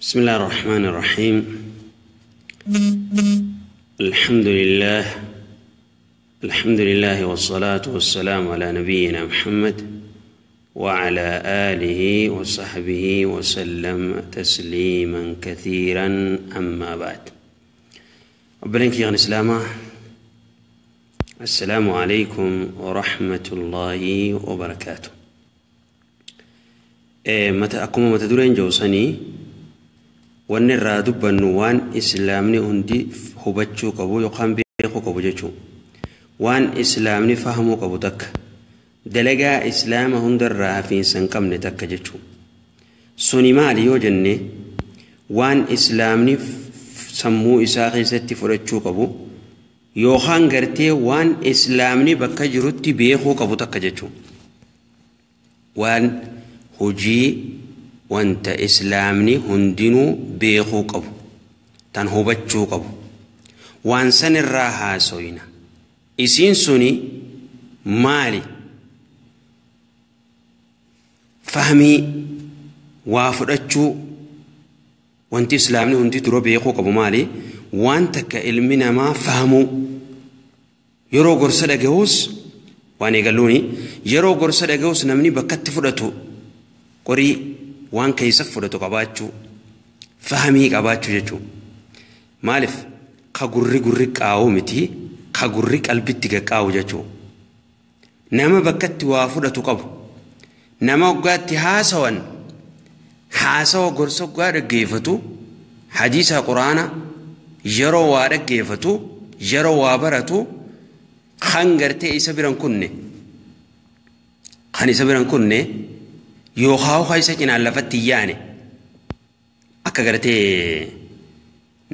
بسم الله الرحمن الرحيم. الحمد لله، الحمد لله والصلاة والسلام على نبينا محمد وعلى آله وصحبه وسلم تسليما كثيرا. أما بعد، ربنا يا إسلاما، السلام عليكم ورحمة الله وبركاته. متى أقوم متى دورين جوسني wanni irraa dubbannu waan islaamni hundi hubachuu qabu yookaan beekuu qabu jechuudha. Waan islaamni fahamuu qabu takka, dalagaa islaama hundarraa hafiinsa hin qabne takka jechuudha. Suni maali yoo jenne, waan islaamni sammuu isaa keessatti fudhachuu qabu yookaan gartee waan islaamni bakka jirutti beekuu qabu takka jechuudha. Waan hojii wanta islaamni hundinuu beekuu qabu, tan hubachuu qabu, waan san irraa haasoyna. Isiin suni maali? Fahmii waa fudhachuu. Wanti islaamni hundi dura beekuu qabu maali? Waan takka ilmi namaa fahamuu, yeroo gorsa dhagahus waan eegalluuni, yeroo gorsa dhagahus namni bakkatti fudhatu, qorii waan keessa fudhatu qabaachuu, fahamii qabaachuu jechuudha. Maaliif? Ka gurri gurri qaa'u miti, ka gurri qalbitti gaqqaa'u jechuudha. Nama bakkatti waa fudhatu qabu, nama waggaatti haasawan haasawa gorsa waggaa dhaggeeffatu, hadiisa quraana yeroo waa dhaggeeffatu, yeroo waa baratu, kan gartee isa biran kunne, kan isa biran kunne yookaan kan isa cinaan lafatti hin yaane, akka gartee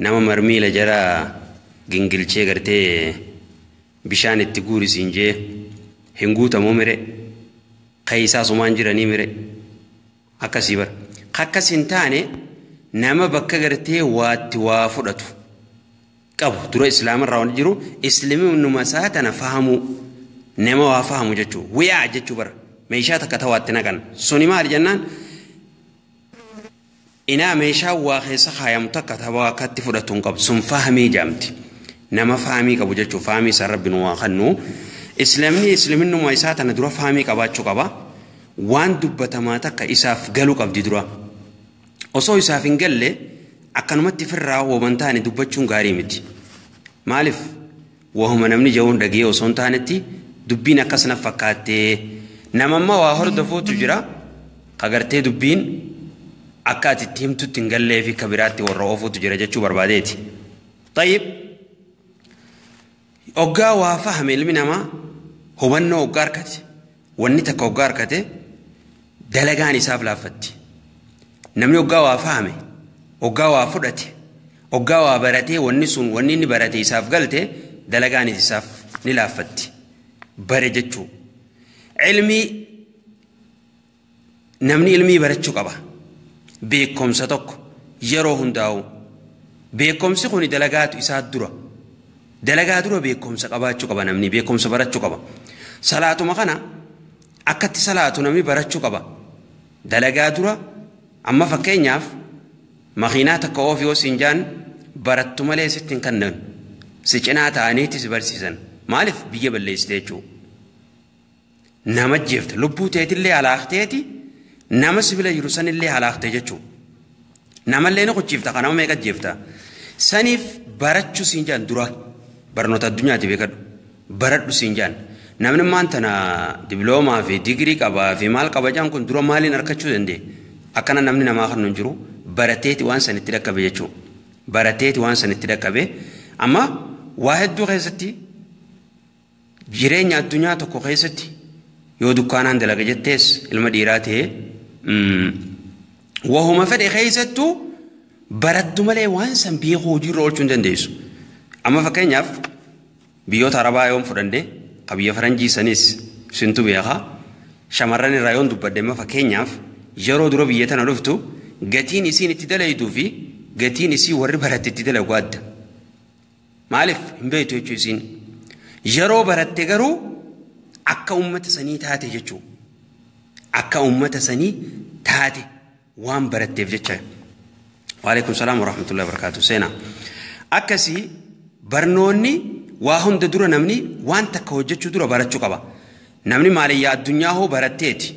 nama marmiila jara gingilchee gartee bishaan itti guurisiin jee hin guutamuu mire, keeysaa sumaan jiranii mire, akkasii bara. Akkas hin taane, nama bakka gartee waatti waa fudhatu qabu. Dura islaamarraa waan jiru islaamummaa isaa tana fahamuu, nama waa fahamu jechuu, wi'aa jechuu bara, meeshaa takka tawaatti naqan. Suni maali jennaan, inaa meeshaa waa keessa kaayamu takka tawaa akkatti fudhatu hin qabu, sun fahamii jaamti. Nama fahamii qabu jechuu. Fahamii isaa rabbi nu waa kennu. Islaamni islaminummaa isaa tana dura fahamii qabaachuu qaba. Waan dubbatamaa takka isaaf galuu qabdi dura. Osoo isaaf hin galle akkanumatti firraa wooman taane dubbachuun gaarii miti. Maaliif? Wahuma namni ja'uun dhagee osoo hin taanetti dubbiin akkas na fakkaattee. Namamma waa hordofuutu jira, kagartee dubbiin akka ati itti himtutti hin gallee fi ka biraatti warra oofuutu jira jechuu barbaadeeti. Tayyib, oggaa waa fahame ilmi namaa, hubannoo oggaa harkate, wanni takka oggaa harkate, dalagaan isaaf laaffatti. Namni oggaa waa fahame, oggaa waa fudhate, oggaa waa baratee, wanni sun wanni inni barate isaaf galte, dalagaan isaaf ni laaffatti. Bare jechuu. Ilmii, namni ilmii barachuu qaba. Beekumsa tokko yeroo hundaa'u. Beekumsi kun dalagaatu isaa dura. Dalagaa dura beekumsa qabaachuu qaba namni, beekumsa barachuu qaba. Salaatuma kana akkatti salaatu namni barachuu qaba. Dalagaa dura. Amma fakkeenyaaf makiinaa takka oofi yoo siin jaan, barattu malee sitti hin kennan. Si cinaa ta'aniiti si barsiisan. Maaliif? Biyya balleessite jechuudha. Nama jeefte, lubbuu teetillee halaakteeti, nama sibila jiru sanillee halaakte jechuudha. Namallee ni kuchiifta, kan nama meeqa jeefta. Saniif barachuu siin jaan dura, barnoota addunyaati beekadhu. Baradhu siin jaan. Namni maan tana dibiloomaa fi digirii qabaa fi maal qaba jaan kun dura maaliin argachuu danda'e? Akkana namni namaa kan hin jiru, barateeti waan sanitti dhaqqabe jechuudha. Barateeti waan sanitti dhaqqabe. Amma waa hedduu keessatti, jireenya addunyaa tokko keessatti, yoo dukkaanaan dalaga jettees, ilma dhiiraa ta'ee wahuma fedhe keessattuu barattu malee waan san beekuu hojiirra oolchuu hin dandeessu. Amma fakkeenyaaf biyyoota Arabaa yoon fudhanne, ka biyya faranjii sanis sintu beekaa, shamarran irraa yoon dubbadde, amma fakkeenyaaf yeroo dura biyya tana dhuftu gatiin isiin itti dalaytuu fi gatiin isii warri baratte itti dalagu adda. Maaliif? Hin beektu jechuu isiin. Yeroo baratte garuu akka uummata sanii taate jechuu. Akka uummata sanii taate waan baratteef jecha. Waalaikum salaam warahmatullahi wabarakatuh. Seenaa. Akkasii barnoonni waa hunda dura namni waan takka hojjechuu dura barachuu qaba. Namni maaliyyaa addunyaa hoo baratteeti.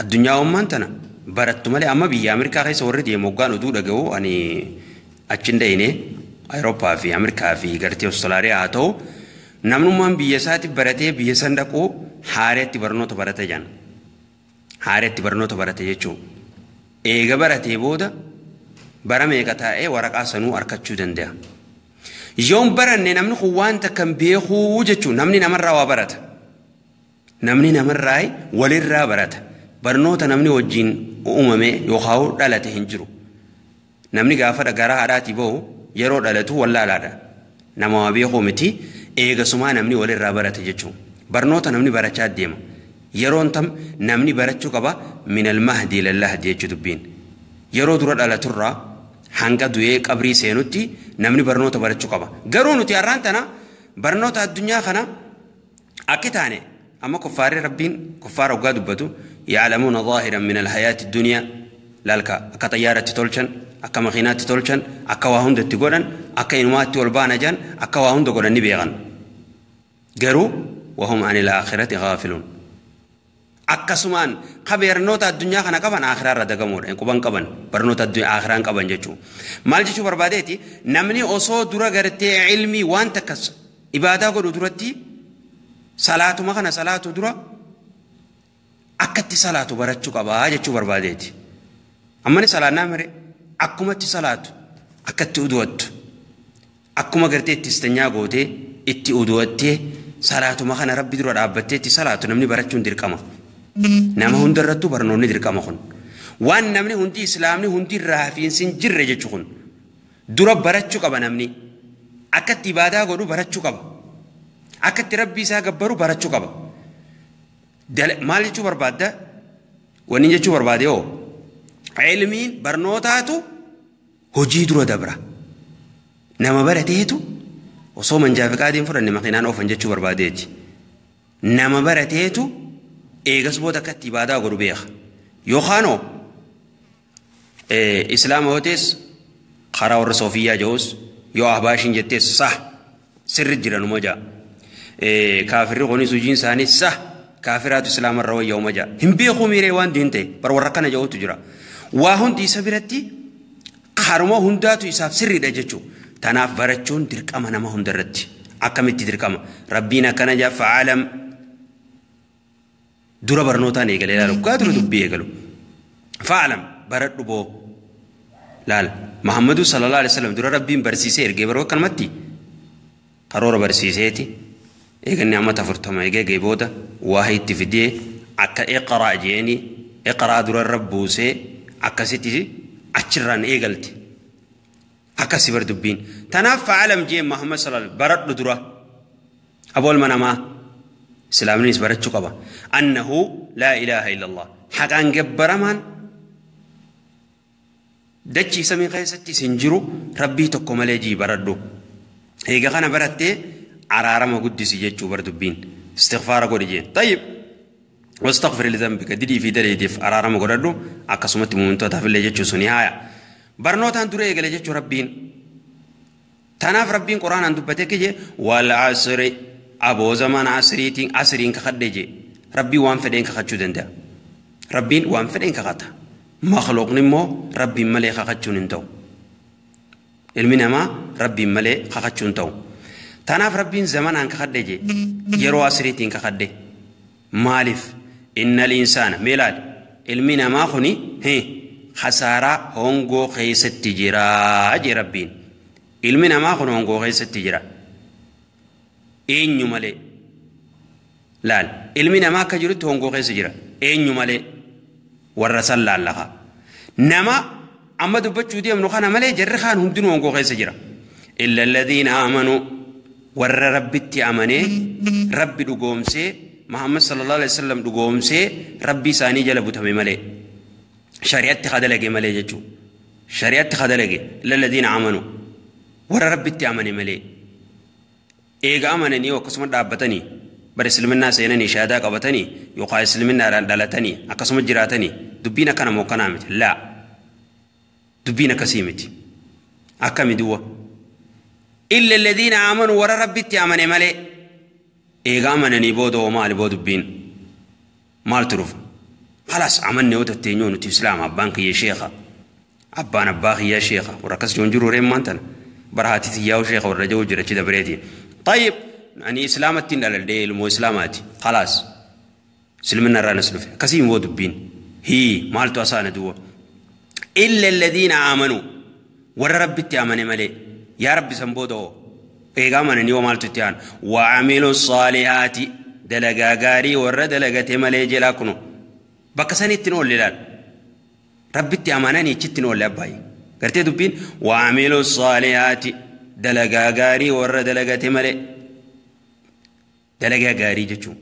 Addunyaa ummaan tana barattu malee amma biyya Ameerikaa keessa warri deemu hoggaan oduu dhaga'u ani achi hin dhayine Awurooppaa fi Ameerikaa fi gartee Awustiraaliyaa haa ta'u namnummaan biyya isaatti baratee biyya san dhaquu haareetti barnoota barate jedhan. Haareetti barnoota barate jechuun eega baratee booda bara meeqa taa'ee waraqaa sanuu argachuu danda'a. Yoon baranne namni kun waan takka hin beekuu jechuun namni namarraa waa barata. Namni namarraa walirraa barata. Barnoota namni wajjin uumame yookaan dhalate hin jiru. Namni gaafa garaa haadhaatii bahu yeroo dhalatu wallaalaadha. Nama waa beekuu miti eegasumaa namni walirraa barate jechuun. Barnoota namni barachaa deema. Yeroon tam namni barachuu qaba minal mahdi ilal lahdi jechuu dubbiin. Yeroo dura dhalaturraa hanga du'ee qabrii seenutti namni barnoota barachuu qaba. Garuu nuti har'aan tana barnoota addunyaa kana akki taane amma kuffaarri rabbiin kuffaara hoggaa dubbatu ya'lamuuna zaahiran min alhayaati dunyaa laalka akka xayyaaratti tolchan akka makiinaatti tolchan akka waa hunda itti godhan akka inumaatti ol baana jan akka waa hunda godhan ni beekan. Garuu wahum anil aakhirati gaafiluun. Akkasumaan barnoota addunyaa kana qaban akhiraa irra dagamuudha. Quban qaban barnoota addunyaa akhiraan qaban jechuudha. Maal jechuu barbaadeeti namni osoo dura gartee ilmii waan takka ibaadaa godhu duratti salaatuma kana salaatu dura akkatti salaatu barachuu qabaa jechuu barbaadeeti. Ammani salaannaa mire akkumatti salaatu akkatti uduwattu akkuma gartee itti istanyaa gootee itti uduwattee salaatuma kana rabbi dura dhaabbattee itti salaatu namni barachuun dirqama. Nama hundarrattuu barnoonni dirqama kun. Waan namni hundi islaamni hundi irraa hafiinsi hin jirre jechuu kun. Dura barachuu qaba namni. Akkatti ibaadaa godhu barachuu qaba. Akkatti rabbii isaa gabbaru barachuu qaba. Maal jechuu barbaadda? Wanni jechuu barbaade hoo? Ilmiin barnootaatu hojii dura dabra. Nama barateetu osoo manjaa fi qaadiin fudhanne makiinaan oofan jechuu barbaadeeti. Nama barateetu eegas booda akkatti ibaadaa godhu beeka. Yookaanoo islaama yoo ta'es karaa warra soofiyyaa jedhus yoo ahbaashiin jettees sah sirri jiranuma ja'a. Kaafirri kunis hojiin isaanii sah kaafiraatu islaamarra wayyaa'uma ja'a. Hin beekuu miiree waan diin ta'e bar warra akkana jedhutu jira. Waa hundi isa biratti karuma hundaatu isaaf sirriidha jechuudha. Tanaaf barachuun dirqama nama hundarratti. Akkamitti dirqama? Rabbiin akkana ja'a fa'aalam dura barnootaan eegale ilaalu gaa dura dubbii eegalu. Fa'aalam baradhu boo laal Muhammadu sallallahu alaihi wasallam dura rabbiin barsiisee ergee baroo akkanumatti karoora barsiiseeti eeganni amma 40 eegee booda waa itti fidee akka iqraa jeeni iqraa dura rabbuusee akkasitti achirraan eegalte. Akkasi bar dubbiin. Tanaaf fa'aalam jeen Muhammad sallallahu alaihi baradhu dura abool manamaa islaamnis barachuu qaba. Annahu laa ilaaha illallah. Haqaan gabbaramaan dachii samii keessatti isin jiru rabbii tokko malee jii baradhu. Eega kana barattee araarama guddisi jechuu bar dubbiin. Istighfaara godhi jeen. Tayyib. واستغفر لذنبك ددي في دليدف araarama godhadhu akkasumatti muumintootaaf illee jechuu suni haaya. Barnootaan dura eegale jechuu rabbiin. Tanaaf rabbiin quraanaan dubbatee kije wal asri aboo zaman asriitiin asriin kakadhe je rabbiin waan fedheen kakachuu danda'a. Rabbiin waan fedheen kakata. Makhluuqni immoo rabbiin malee kakachuun hin ta'u. Ilmi namaa rabbiin malee kakachuun ta'u. Tanaaf rabbiin zamanaan kakadhe je yeroo asriitiin kakadhe. Maaliif? Innal insaana mee ilaali ilmi namaa kuni khasaaraa hongoo keessatti jira jee rabbiin. Ilmi namaa kun hongoo keessatti jira. Eenyu malee? Laal ilmi namaa akka jirutti hongoo keessa jira. Eenyu malee? Warra san laallaqa. Nama amma dubbachuu deemnu kana malee jarri kaan hundinuu hongoo keessa jira. Illa alladhiina aamanuu warra rabbitti amanee rabbi dhugoomsee Muhammad sallallahu alaihi wasallam dhugoomsee rabbii isaanii jala butame malee. Shari'atti kadalage malee jechuudha. Shari'atti kadalage illa alladhiina aamanuu warra rabbitti amane malee. Eega amananii akkasuma dhaabbatanii bara islaminaa seenanii shahaadaa qabatanii yookaan islaminaadhaan dhalatanii akkasuma jiraatanii dubbiin akkana moo akkanaa miti laa. Dubbiin akkasii miti. Akkami duwwa? Illa alladhiina aamanuu warra Rabbitti amane malee. Eega amananii booda hoo maali boo dubbiin? Maaltu dhufa? Khalaas amanne yoo tatteenyoo nuti Islaama abbaan kiyya sheekha. Abbaan abbaa kiyyaa sheekha. Warra akkas jiru jiru reemmaan tana. Bara haati tiyyaa'u sheekha warra jiru jira achi dabreeti. Tayyib ani Islaamatti hin dhaladhee ilmoo Islaamaati. Khalaas. Islaaminna irraa nas dhufe. Akkasii immoo dubbiin. Hii maaltu asaana duwwa? Illa alladhiina aamanuu warra Rabbitti amane malee. Yaa Rabbi san booda hoo? Eega amananii hoo maaltu itti aana? Wa'amilu saalihaati dalagaa gaarii warra dalagate malee jedhaa kuno. Bakka sanitti hin oolle laal. Rabbitti amananii achitti hin oolle abbaayi. Gartee dubbiin wa'amilu saalihaati dalagaa gaarii warra dalagate malee. Dalagaa gaarii jechuun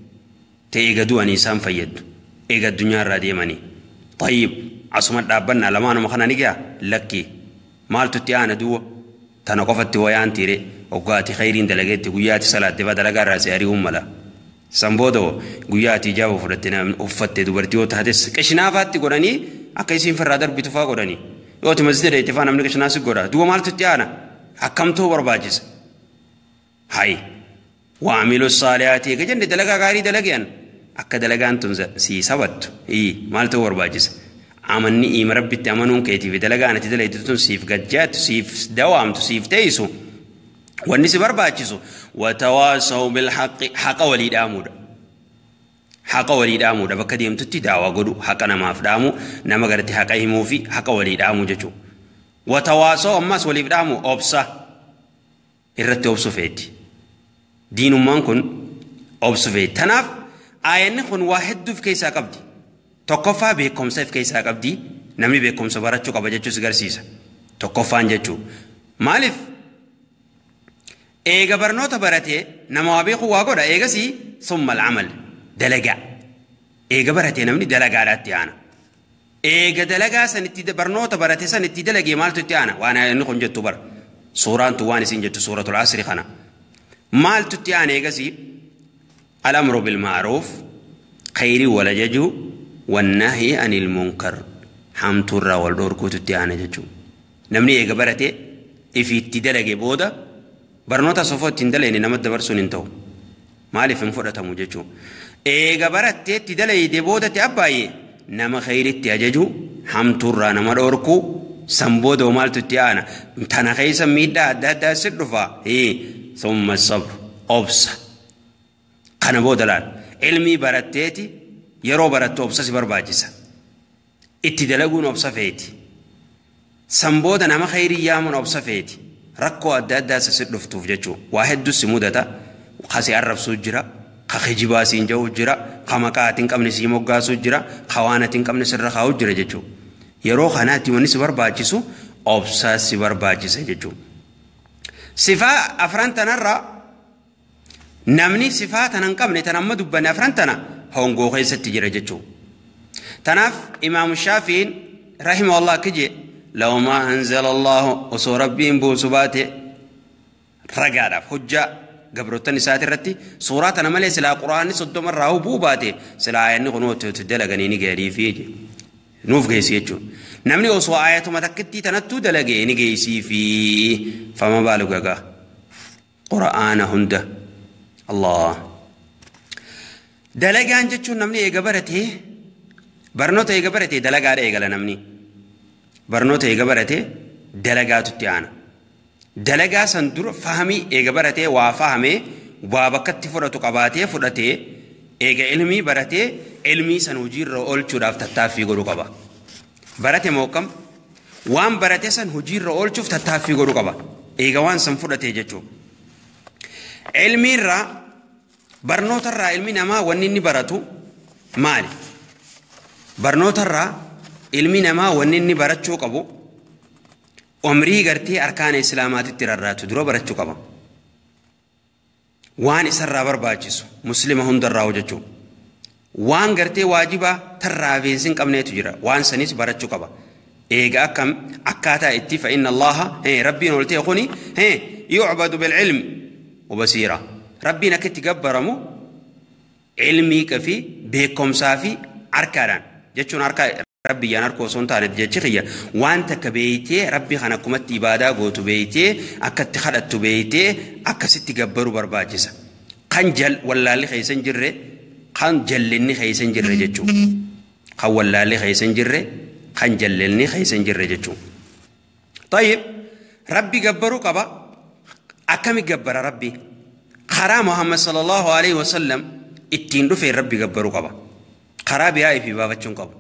ta'e eega du'anii isaan fayyaddu. Eega addunyaa irraa deemanii. Tayyib asuma dhaabbannaa lamaanuma kana ni ga'a lakki. Maaltu itti aana duwwa? Tana qofatti wayaan tiire hoggaati khayriin dalageetti guyyaati salaatte faa dalagaa irraa si ari'uun mala. San booda hoo guyyaati ijaaba fudhatte uffatte dubartii yoo taates qishnaafaatti godhanii akka isiin firraa darbitu faa godhanii. Yoo ati masjida deette faa namni qishnaa si godha. Duwwa maaltu itti aana? Akkamtuu barbaachisa? Hayi. Waamilu saalihaati eega jenne dalagaa gaarii dalagean akka dalagaan tun sii sabattu. Maaltu barbaachisa? Amanni iima Rabbitti amanuun keetii fi dalagaan ati dalaytu tun siif gajjaattu, siif dawaamtu, siif teessu. Wanni si barbaachisu watawaasaw bilhaqqi haqa walii dhaamuudha. Haqa walii dhaamuudha bakka deemtutti daawaa godhu, haqa namaaf dhaamu, nama garte haqa himuu fi haqa walii dhaamuu jechuudha. Watawaasaw ammas waliif dhaamu obsa irratti obsu feeti. Diinummaan kun obsu feeti. Tanaaf aayanni kun waa hedduu of keessaa qabdi. Tokkoffaa beekumsa of keessaa qabdi. Namni beekumsa barachuu qaba jechuus garsiisa. Tokkoffaan jechuu. Maaliif? Eega barnoota baratee nama waa beeku waa godha. Eegasii summa al-amal dalagaa. Eega baratee namni dalagaadhaatti aana. Eega dalagaa sanitti barnoota barate sanitti dalagee maaltu itti aana? Waan inni kun jettu bara. Suuraan tun waan isin jettu suuratul asri kana. Maaltu itti aana eegasii? Al-amru bil ma'ruuf khayrii wal ajajuu wannahyi anil munkar hamtuurraa wal dhorkuutu itti aana jechuudha. Namni eega baratee ifiitti dalage booda barnoota sofoo ittiin dalayne namatti dabarsuun hin ta'u. Maaliif hin fudhatamu jechuudha. Eega barattee itti dalayde boodatti abbaayye nama khayritti ajajuu hamtuurraa nama dhorkuu san booda maaltu itti aana? Tana keessa miidhaa adda addaa si dhufa. Summa sabr obsa. Kana booda laal ilmii baratteeti yeroo barattu obsa si barbaachisa. Itti dalaguun obsa feeti. San booda nama khayrii yaamuun obsa feeti. Rakkoo adda addaa si dhuftuuf jechuudha. Waa hedduu si mudata. Ka si arrabsuu jira. Ka kijibaa siin ja'uu jira. Ka maqaa ati hin qabne sii moggaasuu jira. Ka waan ati hin qabne sirra kaa'uu jira jechuudha. Yeroo kanaatti wanni si barbaachisu obsa si barbaachisa jechuudha. Sifaa afran tanarraa namni sifaa tana hin qabne tan amma dubbanne afran tana hongoo keessatti jira jechuudha. Tanaaf Imaamu Shaafiin rahimahullah akka jee law maa anzala Allahu osoo Rabbiin buusu baate ragaadhaaf hojjaa gabroottan isaati irratti suuraa tana malee silaa Qur'aanni 30 irraa bu'uu baate silaa aayanni kun itti dalaganii ni gahaniifi nuuf geessi jechuudha. Namni osoo aayatuma takkittii tanattuu dalagee ni geessiifi fama baalu gagaa Qur'aana hunda Allah. Dalagaan jechuun namni eega baratee barnoota eega baratee dalagaadha eegala namni. Barnoota eega baratee dalagaatu itti aana. Dalagaa san dura fahamii eega baratee waa fahamee waa bakkatti fudhatu qabaatee fudhatee eega ilmii baratee ilmii san hojiirra oolchuudhaaf tattaaffii godhuu qaba. Barate moo akkam? Waan barate san hojiirra oolchuuf tattaaffii godhuu qaba. Eega waan san fudhatee jechuudha. Ilmiirraa barnootarraa ilmi namaa wanni inni baratu maali? Barnootarraa ilmi namaa wanni inni barachuu qabu umrii gartee arkaana islaamaatitti rarraatu dura barachuu qaba. Waan isarraa barbaachisu muslima hundarraa hojjechuu. Waan gartee waajibaa tarraa feensi hin qabneetu jira. Waan sanis barachuu qaba. Eega akkam akkaataa itti fa inna Allaha rabbiin ol ta'e kuni yu'badu bil ilm wa basiira. Rabbiin akka itti gabbaramu ilmii fi beekumsaa fi harkaadhaan jechuun harkaa Rabbi yaan harkoo osoo hin taane jechi kiyya waan takka beeytee rabbi kan akkumatti ibaadaa gootu beeytee akkatti kadhattu beeytee akkasitti gabbaruu barbaachisa. Kan wallaalli keessa hin jirre kan jallinni keessa hin jirre jechuudha. Kan wallaalli keessa hin jirre kan jallinni keessa hin jirre jechuudha. Tayyib rabbi gabbaruu qaba. Akkami gabbara rabbi? Karaa Muhammad sallallahu alaihi wasallam ittiin dhufee rabbi gabbaruu qaba. Karaa biraa ifii baafachuu hin qabu.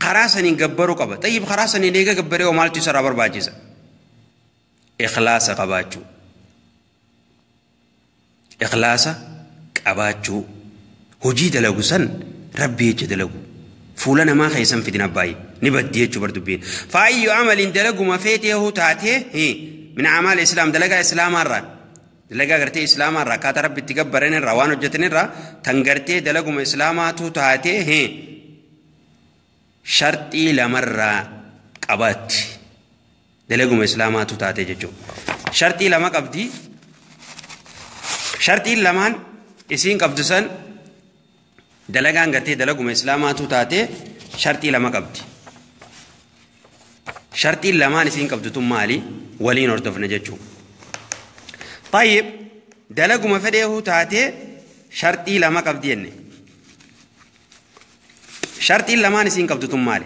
Karaa saniin gabbaruu qaba. Tayyib karaa saniin eega gabbaree hoo maaltu isarraa barbaachisa? Ikhlaasa qabaachuu. Ikhlaasa qabaachuu. Hojii dalagu san rabbi jecha dalagu. Fuula namaa keessan fidin abbaayee ni baddi jechuu bar dubbiin. Faayyu amaliin dalaguma feetee hoo taatee min amaal islaam dalagaa islaamaarraa dalagaa gartee islaamaarraa akkaataa rabbi itti gabbaran irraa waan hojjetan irraa tan gartee dalaguma islaamaatu taatee sharxii lamarraa qabaatti. Dalaguma islaamaatu taatee jechuudha. Sharxii lama qabdi. Sharxiin lamaan isiin qabdu san dalagaan gartee dalaguma islaamaatu taatee sharxii lama qabdi. Sharxiin lamaan isiin qabdu tun maali? Waliin hordofna jechuudha. Tayyib dalaguma fedheehuu taatee sharxii lama qabdi jenne. Sharxiin lamaan isiin qabdu tun maali?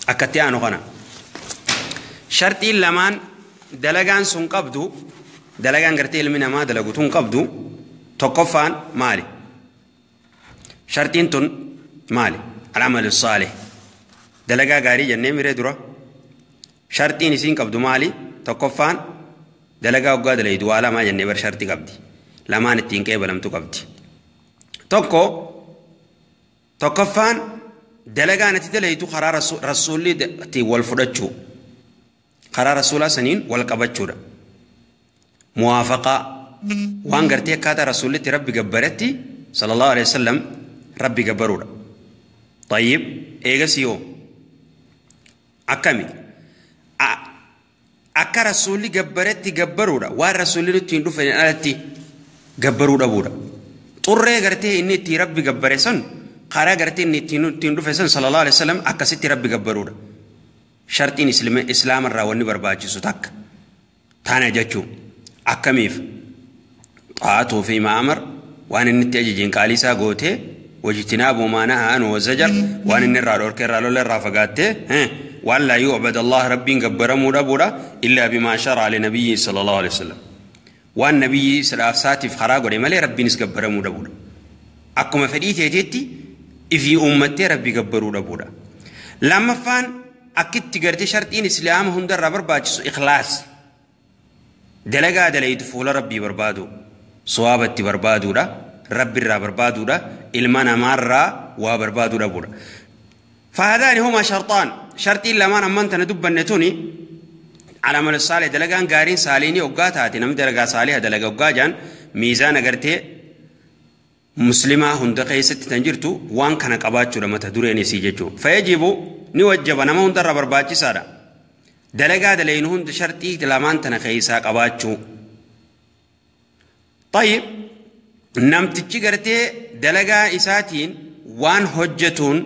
Akkatti aanu kana. Sharxiin lamaan dalagaan sun qabdu dalagaan gartee ilmi namaa dalagu tun qabdu tokkoffaan maali? Sharxiin tun maali? Al-amalu saalih. Dalagaa gaarii jennee miree dura. Sharxiin isiin qabdu maali? Tokkoffaan dalagaa hoggaa dalaydu waa lamaa jennee bar sharxii qabdi. Lamaan ittiin qeebalamtu qabdi. Tokkoffaan dalagaan ati dalaytu karaa rasuulli ittiin wal fudhachuu. Karaa rasuulaa saniin wal qabachuudha. Muwaafaqaa waan gartee akkaataa rasuullitti rabbi gabbaretti sallallahu alaihi wasallam rabbi gabbaruudha. Tayyib eegas yoo akkami akka rasuulli gabbaretti gabbaruudha waan rasuulli nutti hin dhufne alatti gabbaruu dhabuudha. Xurree gartee inni ittiin rabbi gabbare sun karaa gartee inni ittiin dhufe sun sallallahu alaihi wasallam akkasitti rabbi gabbaruudha. Sharxiin islaamarraa wanni barbaachisu takka taana jechuun akkamiif xaatuu fi maamar waan inni itti ajajeen qaalii isaa gootee wajtinaabu maa nahaa anhu wazajar waan inni irraa dhorke irraa lola irraa fagaattee waan laa yu'bad Allah rabbiin gabbaramuu dhabuudha illaa bimaa shara'a linabiyyi sallallahu alaihi wasallam waan nabiyyi saatiif karaa godhe malee rabbiinis gabbaramuu dhabuudha. Akkuma fedhii teeteetti ifii uummattee rabbi gabbaruu dhabuudha. Lammaffaan akkitti gartee sharxiin islaama hundarraa barbaachisu ikhlaas. Dalagaa dalaytu fuula rabbii barbaadu, sawaabatti barbaaduudha, rabbirraa barbaaduudha, ilma namaarraa waa barbaaduu dhabuudha. فهذان هما شرطان. شرطين لما أمنت ندب النتوني على عمل الصالح دلقان قارين ساليني أوقاتها نم دلقا صالحة دلقا أوقاجان ميزان قرتي مسلمة هند قيست تنجرتو وان كان قباتشو لما تدوريني سيجتو فيجب نوجب نما هند ربر باتشي سارة دلقا دلين هند شرطي لما انتنا قيسا قباتشو. طيب نمتشي قرتي دلقا إساتين وان حجتون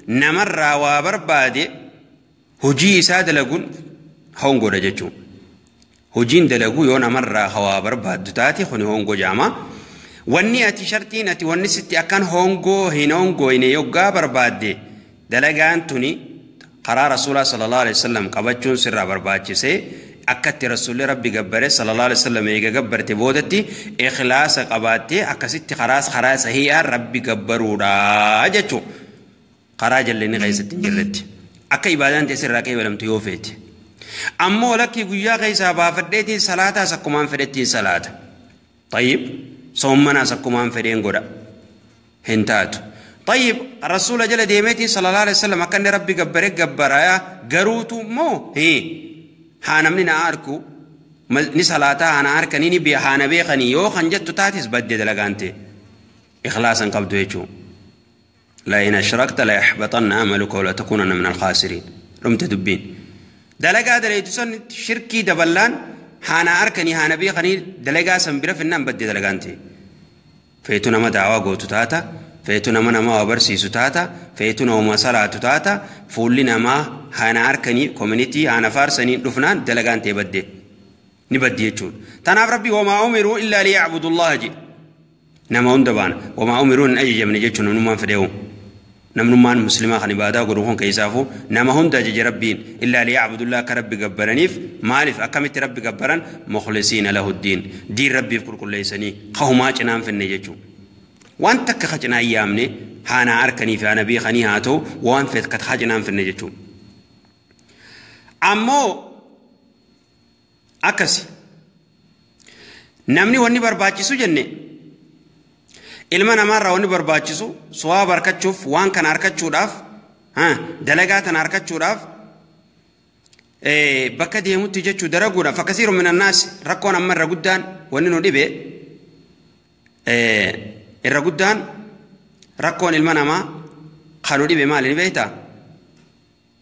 namarraa waa barbaade hojii isaa dalaguun hongoodha jechuudha. Hojiin dalaguu yoo namarraa waa barbaaddu taate kuni hongoo jedhama. Wanni ati shartiin ati wanni sitti akkan hongoo hin hongoyne yoggaa barbaadde dalagaan tuni karaa rasuulaa sallallahu alaihi wasallam qabachuun sirraa barbaachisee akkatti rasuulli rabbi gabbare sallallahu alaihi wasallam eega gabbarte boodatti ikhlaasa qabaattee akkasitti karaa sahiihaa rabbi gabbaruudha jechuudha. Karaa jallinni keessatti hin jirretti akka ibaadaan ta'e sirraa qeebalamtu yoo feete ammoo lakkii guyyaa keessaa baafadheetiin salaataas akkumaan fedhettiin salaata. Tayyib soommanaas akkumaan fedheen godha hin taatu. Tayyib rasuula jala deemeetiin sallallahu alaihi wasallam akka inni rabbi gabbare gabbaraa garuutu immoo haa namni na arku ni salaataa haa na harkanii ni haa na beekanii yoo kan jettu taates baddee dalagaan ta'e ikhlaasan qabdu jechuudha. لئن أشركت ليحبطن عملك ولا تكونن من الخاسرين. رمت دبين دلقا دليتو شركي دبلان هانا أركني هانا بيقني دلقا سنبرا في النام بدي دلقانتي فيتو نما دعوة قوتو تاتا Feetu nama namaa barsiisu taata, feetu nama salaatu taata, fuulli namaa haana harkanii community haana faarsanii dhufnaan dalagaan ta'e badde. Ni baddi jechuudha. Tanaaf Rabbi wamaa umiruu illaa liyacbudullaha jedhe. Nama hunda baana. Wamaa umiruu hin ajajamne jechuun namnummaan fedheewu. Namnummaan muslimaa kan ibaadaa godhu kun keessaafuu nama hunda ajaje Rabbiin illaa liyacbudullaha akka Rabbi gabbaraniif. Maaliif akkamitti Rabbi gabbaran? Mukhlisiina lahu ddiin. Diin Rabbiif qulqulleessanii kahumaa cinaan finne jechuudha. Waan takka ka cinaa hin yaamne haanaa harkanii fi haana beekanii haa ta'u waan feet ka cinaan finne jechuudha. Ammoo akkasi namni wanni barbaachisu jenne ilma namaarraa wanni barbaachisu sawaaba harkachuuf, waan kana harkachuudhaaf, dalagaa tana harkachuudhaaf bakka deemutti jechuu daraguudhaaf. Fakasiiru min annaas rakkoon amma irra guddaan wanni nu dhibe irra guddaan rakkoon ilma namaa kan nu dhibe maali ni beektaa?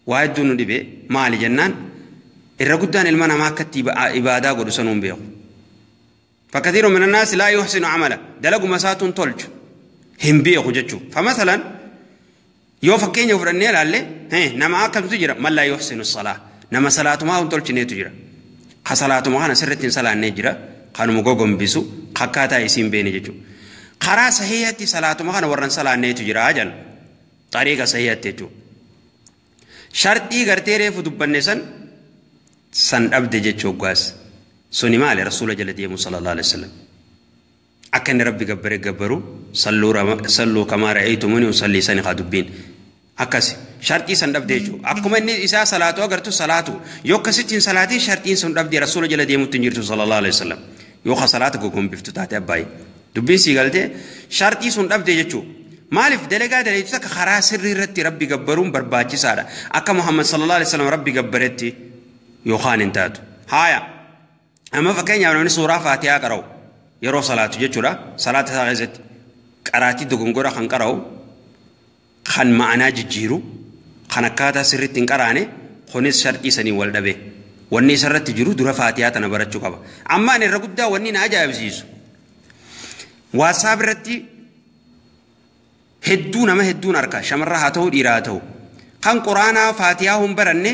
Waa hedduu nu dhibe maali jennaan irra guddaan ilma namaa akkatti ibaadaa godhu sanuu hin beeku. فكثير من الناس لا يحسن عمله دلقوا مسات تلج هم بيخو جتشو. فمثلا يو فكين يفرني لالي نما أكم تجرى من لا يحسن الصلاة، نما صلاة ما هم تلج نيتجرى خصلاة ما أنا سرت صلاة نجرى كانوا مجوجم بيسو خكاتا يسين بيني جتشو. خرا صحيحتي صلاة ما أنا ورن صلاة نيتجرى أجل طريقة صحيحة تجو شرطي غرتيره فدبنسن سن أبد جتشو قاس سوني مالي رسول جل ديمو صلى الله عليه وسلم أكن ربي جبر جبرو صلوا كما رأيتموني وصلي سني خادبين أكاسي شرطي سن أبد جتشو أكم إني إذا صلاته أغرتو صلاته يوكستين صلاتي شرطين سن أبد رسول جل ديمو تنجرتو صلى الله عليه وسلم يوخ صلاتك كم بفتاتي أباي دبين سيقالتي شرطي سن أبد جتشو مالف دلقا دلقا خرا سري رتي ربي جبرون برباچي سارة أكا محمد صلى الله عليه وسلم ربي جبرتي يوخان انتاتو هايا. أما فكين يعملون سورة فاتحة قرأوا يرو صلاة جتشورا صلاة غزت قراتي دغنغورا خن قرأوا خن معنا ججيرو خن كاتا سرتين قراني خنس شرطي سني ولدبه وني سرت جرو درا فاتحة تنبرچو قبا. أما أن الرقدة وني ناجا بزيزو واسابرتي hedduu nama hedduun harka shamarra haa ta'u dhiira haa ta'u kan quraanaa faatiyaa hin baranne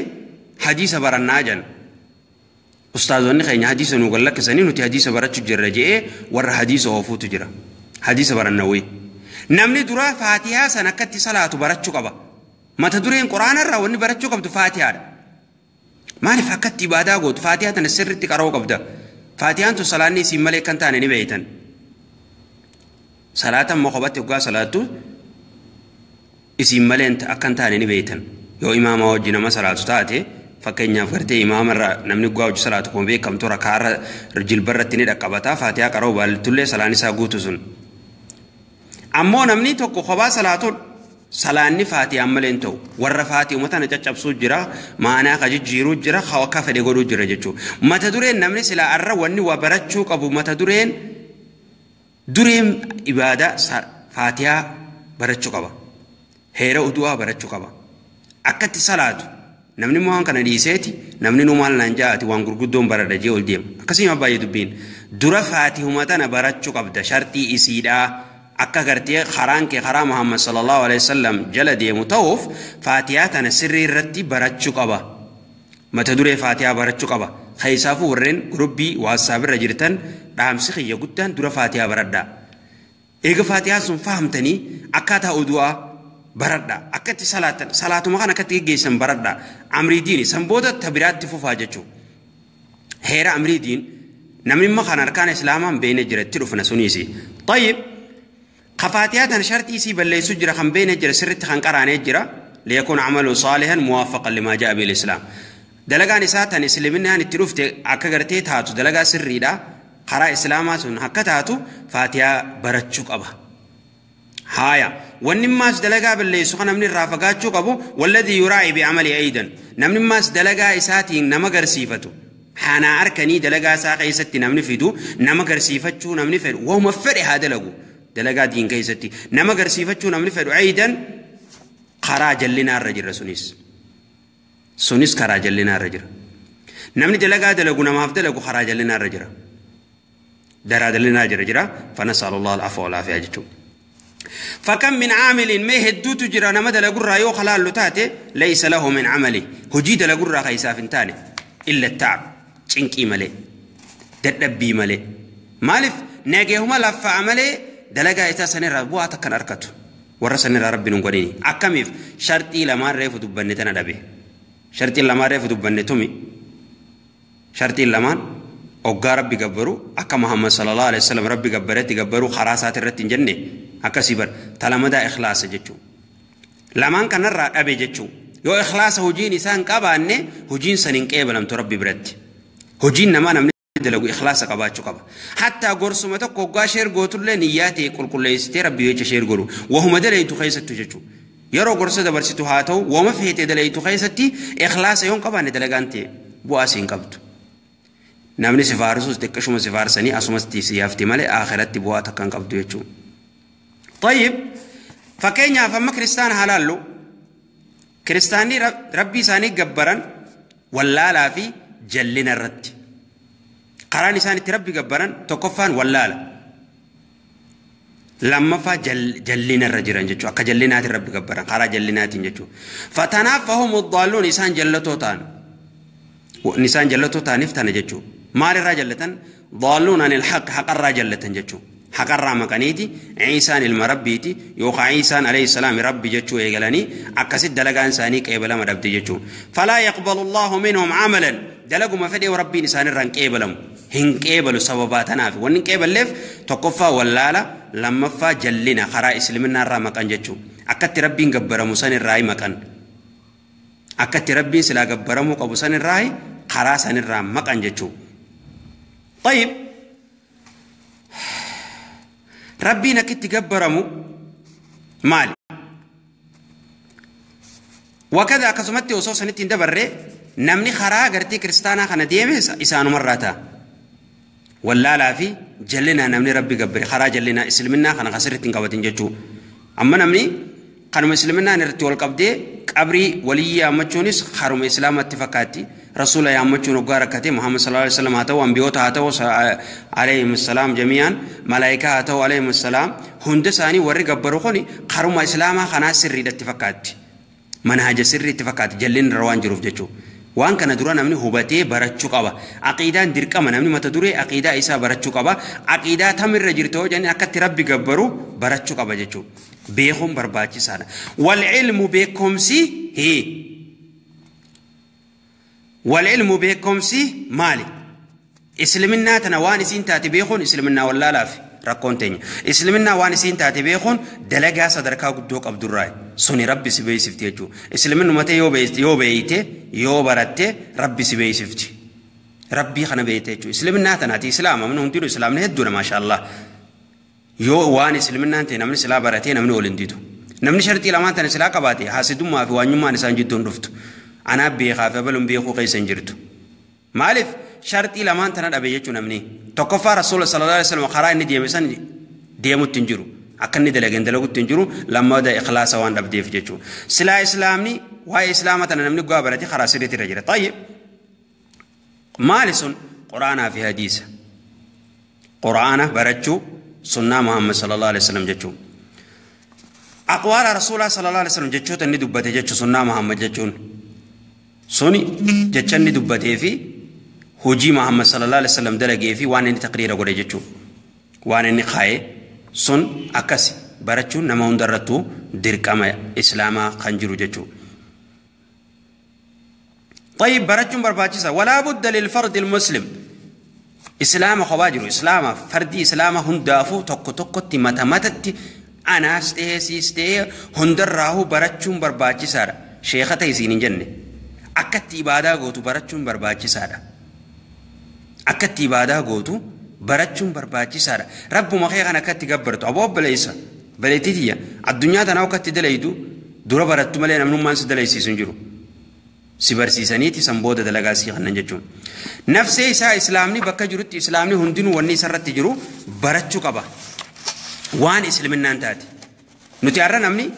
hadiisa barannaa jedhan. Ustaazonni keenya hadiisa nu gallakkisanii nuti hadiisa barachuu jirra je'ee warra hadiisa oofuutu jira. Hadiisa baranna wayii. Namni dura faatiyaa san akkatti salaatu barachuu qaba. Mata dureen quraanarraa wanni barachuu qabdu faatiyaadha. Maaliif akkatti ibaadaa gootu faatiyaa tana sirriitti qara'uu qabda. Faatiyaan tun salaanni isiin malee kan taane ni beeytan. Salaatan moqobatti hoggaa salaattu isiin malee akkan taane ni beeytan. Yoo imaama wajji nama salaatu taate fakkeenyaaf gartee imaamarra namni hoggaa hojii salaatu kun beekamtu rakaarra jilbarratti ni dhaqqabataa faatiyaa qara'uu baallitullee salaan isaa guutu sun. Ammoo namni tokko kophaa salaatuun salaanni faatiyaan malee hin ta'u. Warra faatiyuma tana caccabsuu jira, maanaa ka jijjiiruu jira, akka fedhe godhuu jira jechuudha. Mata dureen namni silaa arra wanni waa barachuu qabu mata dureen dureen ibaadaa faatiyaa barachuu qaba. Heera udu'aa barachuu qaba. Akkatti salaatu namni immoo waan kana dhiiseeti namni nu maal naan ja'aati waan gurguddoon baradha jee ol deema. Akkasuma baay'ee dubbiin dura faatihuma tana barachuu qabda shartii isiidhaa akka gartee karaan kee karaa Muhammad sallallahu alaihi wasallam jala deemu ta'uuf faatiyaa tana sirrii irratti barachuu qaba. Mata duree faatiyaa barachuu qaba. Keessaafuu warreen gurubbii WhatsApp irra jirtan dhaamsi kiyya guddaan dura faatiyaa baradhaa. Eega faatiyaa sun fahamtanii akkaataa udu'aa baradhaa. Akkatti salaatan salaatuma kana akkatti geggeessan baradhaa. Amrii diini san booda tabiraatti fufaa jechuudha. Heera amrii diin namni immoo kan harkaan islaamaa hin beekne jira itti dhufna suniisi. Tayyib kafaatiyaa tan shartii isii balleessu jira kan beekne jira sirriitti kan qaraanee jira liyakuun amalu saalihan muwaafaqan limaa jaa'a bil islaam. Dalagaan isaa tan islaminaan itti dhufte akka gartee taatu dalagaa sirriidha. Karaa islaamaa sun akka taatu faatiyaa barachuu qaba. Haaya wanni maas dalagaa balleessu kan namni irraa fagaachuu qabu walladii yuraa'i bi'amali aydan namni maas dalagaa isaatiin nama garsiifatu haanaa harkanii dalagaa isaa keessatti namni fidu nama garsiifachuu namni fedhu waanuma fedhe haa dalagu dalagaa diin keessatti nama garsiifachuu namni fedhu aydan karaa jallinaarra jira sunis karaa jallinaarra jira namni dalagaa dalagu namaaf dalagu karaa jallinaarra jira. Daraa dallinaa jira jira فنسأل الله العفو والعافية jechuudha. فكم من عامل ما هدوت جرى نما دلقرا يو خلال لتاتي ليس له من عمله هجي دلقرا خيسا فنتاني إلا التعب چنكي ملي ددبي ملي مالف ناجيهما لف عملي دلقا إساسا نرى بواتا كان أركته ورسا نرى ربي نقوليني أكميف شرطي لما ريف دبنتنا دبي شرطي لما ريف دبنتمي شرطي لما أوغا ربي قبرو أكا محمد صلى الله عليه وسلم ربي قبرتي قبرو خراسات الرتين جنة أكا سيبر تلمدا إخلاص جتشو لمان كان نرى أبي جتشو يو إخلاص هجين إسان قباني هجين سنين قبلم تربي برت هجين نما نمني دلقو إخلاص قباتشو قبا حتى قرصو متوك وقا شير قوتو لي نياتي قل قل ليستي ربي يجي شير قولو وهم دليتو خيستو جتشو يرو قرصو دبرستو هاتو وما فيتي دليتو خيستي إخلاص يون قباني دلقانتي بواسين قبتو namni si faarsus xiqqishuma si faarsanii asumatti si hafti malee akhiratti bu'aa takka hin qabdu jechuudha. Tayyib fakkeenyaaf amma kiristaana haa laallu kiristaanni rabbii isaanii gabbaran wallaalaa fi jallina irratti karaan isaan itti rabbi gabbaran tokkoffaan wallaala lammaffaa jallina irra jiran jechuudha akka jallinaatiin rabbi gabbaran karaa jallinaatiin jechuudha. Fatanaaf fahumu daalluun isaan jallatoo ta'an isaan jallatoo ta'aniif tana jechuudha. مال الرجلتن ضالون عن الحق حق الرجلتن جتشو حق الرامقنيتي عيسى المربيتي يوقع عيسى عليه السلام ربي جتشو يقلني أكسد دلقان ساني قبل ما ربي جتشو فلا يقبل الله منهم عملا دلقوا ما فدي وربي نسان الرن قبلهم هن قبلوا سبباتنا في ون قبل لف تقفى ولالا لما فا جلنا خرا اسلمنا الرامقان جتشو أكت ربي قبر مسان الراي مكان أكت ربي سلا قبرمو قبسان الراي خرا سان الرامقان جتشو طيب ربي نكت تجبرمو مالي وكذا كسمتي وصوصا نتي ندبر نمني خرا غرتي كريستانا خنا ديمس إسانو مرتا ولا لا في جلنا نمني ربي جبر خرا جلنا اسلمنا خنا خسرتين قبتين جچو أما نمني خنو مسلمنا نرتي والقبدي قبري ولي أمچونس خرم إسلام اتفاقاتي رسول الله أمچون وغاركته محمد صلى الله عليه وسلم هاتو أنبيوت هاتو عليهم السلام جميعا ملائكة هاتو عليهم السلام هند ساني وري قبرو خوني خرم إسلام خنا سري اتفاقاتي منهج سري اتفاقاتي جلين روان جروف جچو وان كان درا نمني هوبتي برچو قبا عقيدة درقما نمني مت دري عقيدة إسا برچو قبا عقيدة تمر جرتو جن أكت ربي قبرو برچو قبا جچو بيخم برباچي سانا والعلم بكم سي هي والعلم بكم سي مالي اسلمنا تنوان سين تاتي بيخون اسلمنا ولا لا في ركون تاني اسلمنا وان سين تاتي بيخون دلقا صدركا قدوك عبد الراي سوني ربي سبي سفتي جو اسلمنا متى يو بيت يو بيته يو برته ربي سبي سفتي ربي خنا بيته جو اسلمنا تناتي اسلام من هنديرو اسلام نهدونا ما شاء الله يو وان اسلمنا انت نمني سلا برته نمني ولنديتو نمني شرطي لما انت سلا قباتي حاسدو ما في وانيو ما نسان جدون رفتو انا بيخاف بلم بيخو قيسن جرتو مالف شرطي لما انت ندبي نمني تكفى رسول صلى الله عليه وسلم خرا اني ديمسن ديمو تنجرو اكني دلغن دلغو تنجرو لما دا اخلاص وان دبديف جچو سلا اسلامني واي اسلامتنا نمني غوا برتي خرا سريتي رجره طيب مالسن قران في حديث قران برچو سنة محمد صلى الله عليه وسلم جچو أقوال رسول الله صلى الله عليه وسلم جچو تني دبته جچو سنة محمد جچون سوني جچني دبته في هجي محمد صلى الله عليه وسلم دلقي في وان اني تقرير غوري جچو وان اني خاي سن أكس برچو نما هندرتو درقما إسلاما خنجرو جچو طيب برچو برباچسا ولا بد للفرد المسلم إسلام خواجر إسلام فردي إسلام هندافو تك تك متى متى أنا استيه استيه هندر راهو برچون برباچي سارا شيخة يزين جنة أكت إبادة غوتو برچون برباچي سارا أكت إبادة غوتو برچون برباچي سارا رب مخيغ أنا كت جبرتو أبو بليسا بليتي الدنيا تناو كت دليدو دورا برتو ملين منو ما سدليسي سنجرو سبرسيسانيتي سنبودة دلقاسي خنن جچون نفسي إسا إسلامني بكا جرت إسلامني هندنو وني سرت جرو برچو قبا وان إسلامنا انتاتي نتيارا نمني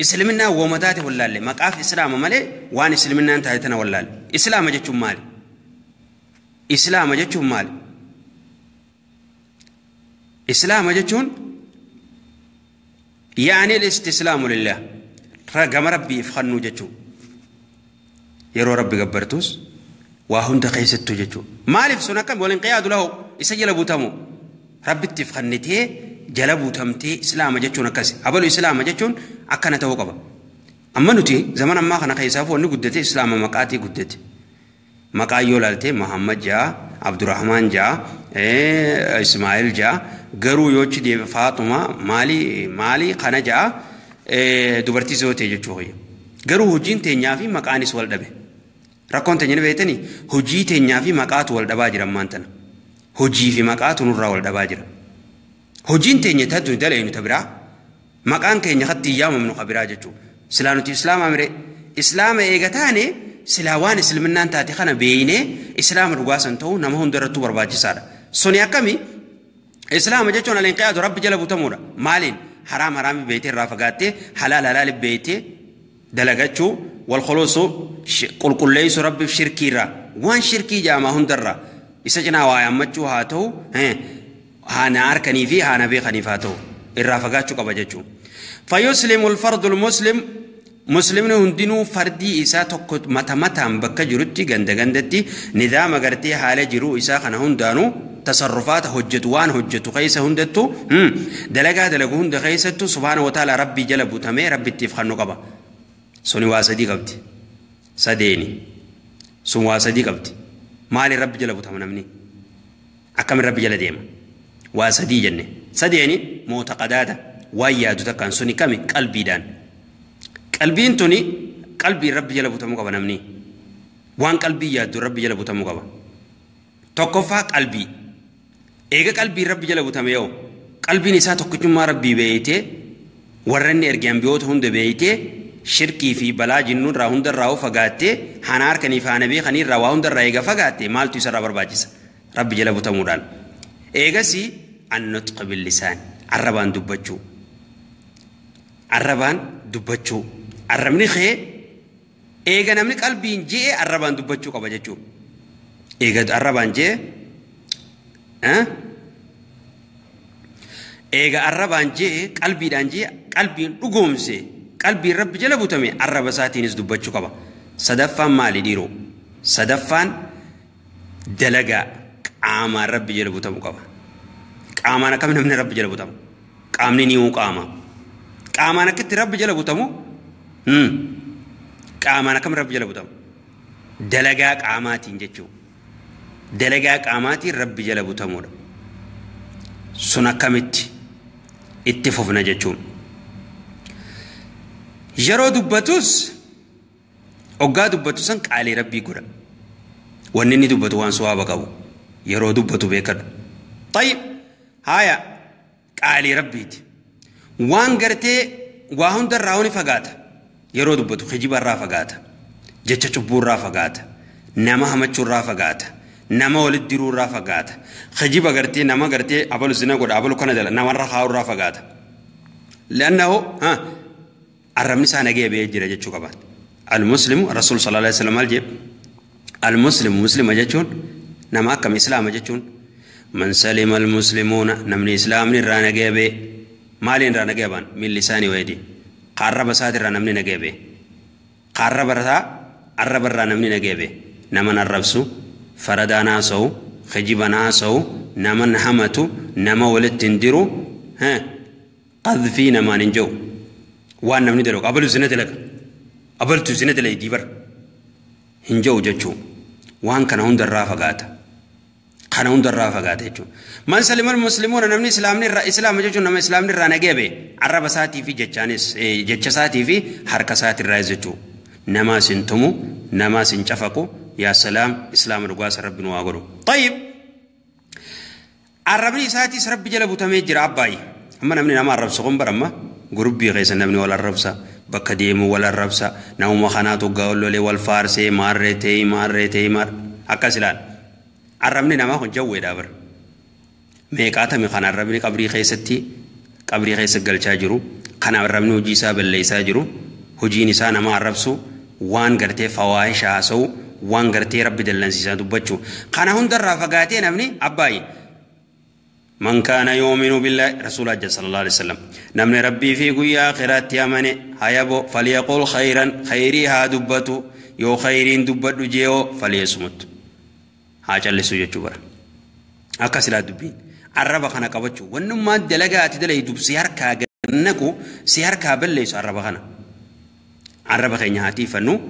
إسلامنا ومتاتي واللالي مقاف إسلام مالي وان إسلامنا انتاتينا واللالي إسلام جچون مالي إسلام جچون مالي إسلام جچون Yaani al-istislaamu lillah. Gama rabbiif kennuu jechuudha. Yeroo rabbi gabbartus waa hunda keessattuu jechuudha. Maaliif sun akkam waliin qiyaadu lahu isa jala butamu rabbittiif kennitee jala butamtee islaama jechuun akkasi. Abalu islaama jechuun akkana ta'uu qaba. Amma nuti zaman ammaa kana keessaaf wanni guddate islaama maqaatii guddate. Maqaa yoo ilaalte Muhammad jaa, Abdurrahmaan jaa, Ismaa'il jaa, garuu yoo achi deebe Faaxuma maali maali kana jaa dubartii yoo ta'e jechuudha. Garuu hojiin teenyaa fi maqaanis wal dhabe. Rakkoon teenya ni beektanii hojii teenyaa fi maqaatu wal dhabaa jira ammaan tana. Hojii fi maqaatu nurraa wal dhabaa jira. Hojiin teenya taatu daleenu ta biraa maqaan keenya katti yaamamnu ka biraa jechuudha. Silaa nuti islaama mire islaama eega taane silaa waan isliminnaan taate kana beeynee islaama dhugaasan ta'uu nama hundarrattuu barbaachisaadha. Suni akkami islaama jechuun alinqiyaadu rabbi jala butamuudha. Maaliin haraam haraami beeytee irraa fagaattee halaal halaali beeytee dalagachuu wal khuluusu qulqulleessu rabbiif shirkiirraa waan shirkii jaamaa hundarraa isa cinaa waa yaammachuu haa ta'u haana harkanii fi haana beekaniif haa ta'u irraa fagaachuu qaba jechuudha. فيسلم الفرد المسلم مسلمni hundinuu fardii isaa tokko mata mataan bakka jirutti ganda gandatti nidaama gartee haala jiruu isaa kana hundaanuu tasarrufaata hojjetu waan hojjetu keessa hundattu dalagaa dalagu hunda keessattu subhaana wa ta'ala rabbii jala butamee rabbittiif kennu qaba. Suni waa sadii qabdi. Sadeeni. Sun waa sadii qabdi. Maali rabbi jala butama namni? Akkamiin rabbi jala deema? Waa sadii jenne. Sadeeni moota qadaada waan yaadu takkaan suni kami qalbiidhaan. Qalbiin tuni qalbiin rabbi jala butamuu qaba namni. Waan qalbii yaaddu rabbi jala butamuu qaba. Tokkoffaa qalbii. Eega qalbiin rabbi jala butame yoo qalbiin isaa tokkichummaa rabbii beeytee warra inni erge ambiyoota hunda beeytee shirkii fi balaa jinnuun irraa hundarraa fagaattee haana harkanii fi haana beekanii irraa waa hundarraa eega fagaatte maaltu isarraa barbaachisa rabbi jala butamuudhaan. Eegasii annutqa billisaan arrabaan dubbachuu. Arrabaan dubbachuu. Arrabni kee eega namni qalbiin je'e arrabaan dubbachuu qaba jechuudha. Eega arrabaan je'e eega arrabaan je'e qalbiidhaan je'e qalbiin dhugoomse qalbiin rabbi jala butame arraba isaatiinis dubbachuu qaba. Sadaffaan maali dhiiroo? Sadaffaan dalagaa qaamaan rabbi jala butamuu qaba. Qaamaan akkam namni rabbi jala butamu? Qaamni ni qaama. Qaamaan akkitti rabbi jala butamu? Qaamaan akkam rabbi jala butamu? Dalagaa qaamaatiin jechuudha. Dalagaa qaamaatiin rabbi jala butamuudha. Sun akkamitti itti fufna jechuudha. Yeroo dubbatus oggaa dubbatu san qaalii rabbii godha. Wanni inni dubbatu waan suwaaba qabu yeroo dubbatu beekadhu. Tayyib haaya qaalii rabbiiti. Waan gartee waa hundarraa ni fagaata. Yeroo dubbatu kijibarraa fagaata. Jecha cubbuurraa fagaata. Nama hamachuurraa fagaata. Nama walitti diruurraa fagaata. Kijiba gartee nama gartee abalu zina godha abalu kana jala namarra kaa'urraa fagaata. Leannahu arrabni isaa nagee ba'ee jira jechuu qaba. Al-Muslimu Rasuul sallallahu alaihi wasallam maal jedhe? Al-Muslimu Muslima jechuun nama akkam Islaama jechuun man salima al-muslimuuna namni Islaamni irraa nagee ba'e maaliin irraa nagee ba'an miilli isaanii wayidi arraba isaatirraa namni nagee ba'e arraba irraa arraba irraa namni nagee ba'e nama arrabsu faradaan haasa'u kijiban haasa'u nama hamatu nama walitti hin diru qadfii namaan hin jiru waan namni dalagu abalu zina dalaga abaltu zina dalagdi bar hin jiru jechuu waan kana hundarraa fagaata. Kana hundarraa fagaata jechuudha. Man salima al-muslimuuna namni islaamni irraa islaama jechuun nama islaamni irraa nagee ba'e arraba isaatii fi jechaanis jecha isaatii fi harka isaatirraas jechuudha. Namaas hin tumu namaas hin cafaqu yaa salaam islaama dhugaasa rabbi nu haa godhu. Tayyib arrabni isaatiis rabbi jala butamee jira abbaayi. Amma namni nama arrabsu kun bara amma gurubbii keessa namni wal arrabsa bakka deemu wal arrabsa namuma kanaatu gaa'ollolee wal faarsee maarree ta'ee maarree ta'ee maar akkas ilaala. Arrabni namaa kun jawweedha bara. Meeqaatami kan arrabni qabrii keessatti qabrii keessa galchaa jiru kan arrabni hojii isaa balleessaa jiru hojiin isaa nama arrabsu waan gartee fawaahisha haasa'u waan gartee rabbi dallansiisaa dubbachuu kana hundarraa fagaatee namni abbaayi من كان يؤمن بالله رسول الله صلى الله عليه وسلم نمن ربي في قويا آخرات يامني هيبو فليقول خيرا خيري ها دبتو يو خيرين دبتو جيو فليصمت حاجة اللي سوجتو بر أكسلا دبين الربا خنا قبتشو ونما دلقات دلي دب سياركا نكو سياركا بليس الربا خنا الربا خيني هاتي فنو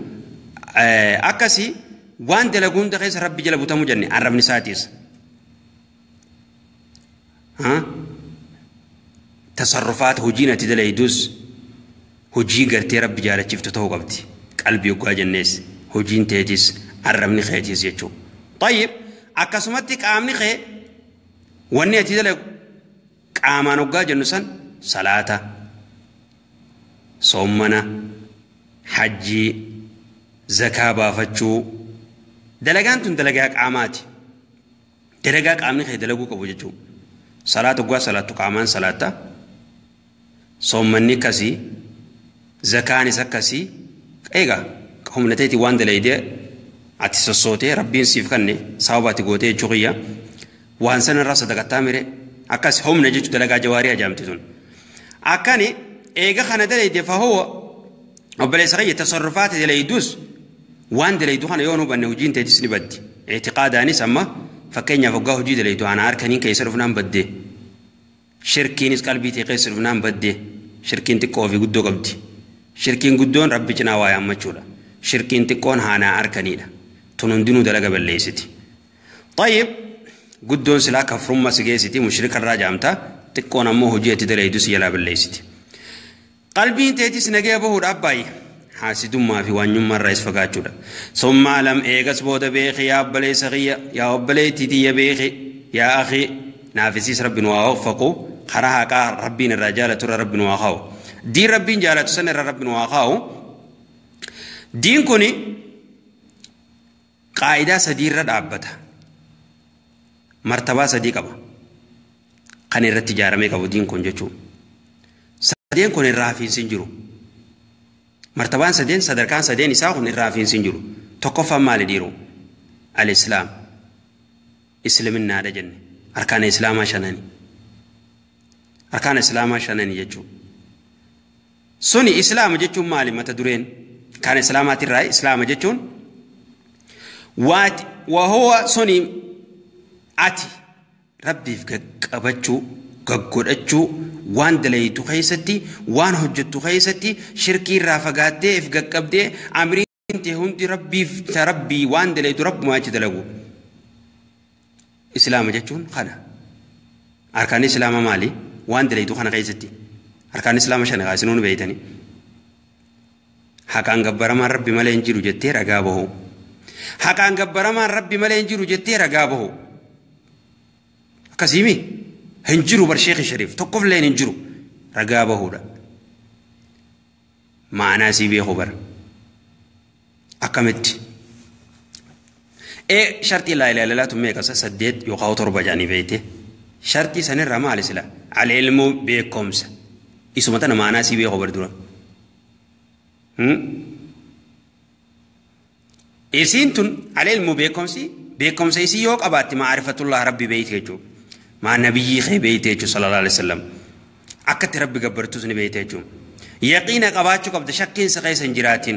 أكسي وان دلقون دخيس ربي جلبو تمو جنة الرب نساتيس ها تصرفات هجينة تدلي دوس هجي قرتي ربي جالت شفتو تو قبتي قلبي يقوا الناس هجين تيتيس الرب نخيتيس يجو طيب أكسمتك آمني خي واني تدلي قامان وقا جنسان صلاة صومنا حجي زكاة بافتشو دلقان دلقاك عاماتي دلقاك آمني خي دلقوك أبو جتشو صلاة قوا صلاة قامان صلاة صومني كسي زكاني سكسي ايغا هم نتيتي وان دليدي اتي ربين سيف كني صواباتي غوتي جوغيا وان سن الراس دغتامري اكاس هم نجي دلغا جواري جامتون اكاني ايغا خنا دليدي فهو وبلي صغي تصرفات دليدوس وان دليدو خنا يونو بنه جين تدسني بدي اعتقاداني سما فكينيا فوقه جي دليدو انا اركنين كيسرفنان بدي شركينس قلبي تيقيسرفنان بدي شركين تكوفي قدو قبدي شركين قدون ربي جناوايا مچولا شركين تكون هانا اركنينا تنندنو دلغا بليستي طيب قدون سلا كفرما سجيستي مشرك الراجامتا تكون امو هجيتي دليدو سيلا بليستي قلبي تيتس نجيبه رباي حاسد ما في وان يوم الرئيس فقاتشودا ثم لم ايغس بود بيخي يا بلي سغيا يا بلي تيتي بيخي يا اخي نافسيس ربي وافقو خرها كا ربي الرجال ترى ربي واخاو دين ربي جالت سن ربي واخاو دين كوني قاعده سدير دابته مرتبه صديقه كان التجاره مي كبو دين كون جچو سدين كون رافين سنجرو مرتبان سدين صدركان سدين إساقون الرافين سنجرو تقفى مال ديرو الإسلام إسلامنا هذا جنة أركان الإسلام شناني أركان الإسلام شناني يجو سوني إسلام جتون مالي ما تدورين كان إسلامات الرأي إسلام جتون وات وهو سوني أتي ربي في قبتشو قبتشو وان دليتو خيستي وان حجتو خيستي شركي رافقاتي افققبدي امرين تهندي ربي تربي وان دليتو رب ما تدلغو اسلام جتون خنا اركان اسلام مالي وان دليتو خنا خيستي اركان اسلام شن غاسنون بيتني حقان غبرما ربي مالي انجيرو جتي رغابه حقان غبرما ربي مالي انجيرو جتي رغابه كسيمي هنجرو برشيخ شريف تقف لين هنجرو رقابه هودا معنا سيبي خبر أكملت إيه شرطي لا إله إلا الله تمي كسا سديت يقاو تربة جاني بيته شرطي سنة رما على سلا على علم بكمس إسمتنا معنا سيبي خبر دورا إسينتن على علم بكمسي بكمسي سيوك أبات معرفة الله ربي بيته جو مع نبي خي بيته صلى الله عليه وسلم أكت ربي قبرتوسني بيته يقينا قباتشو قبض شكين سقيس جراتين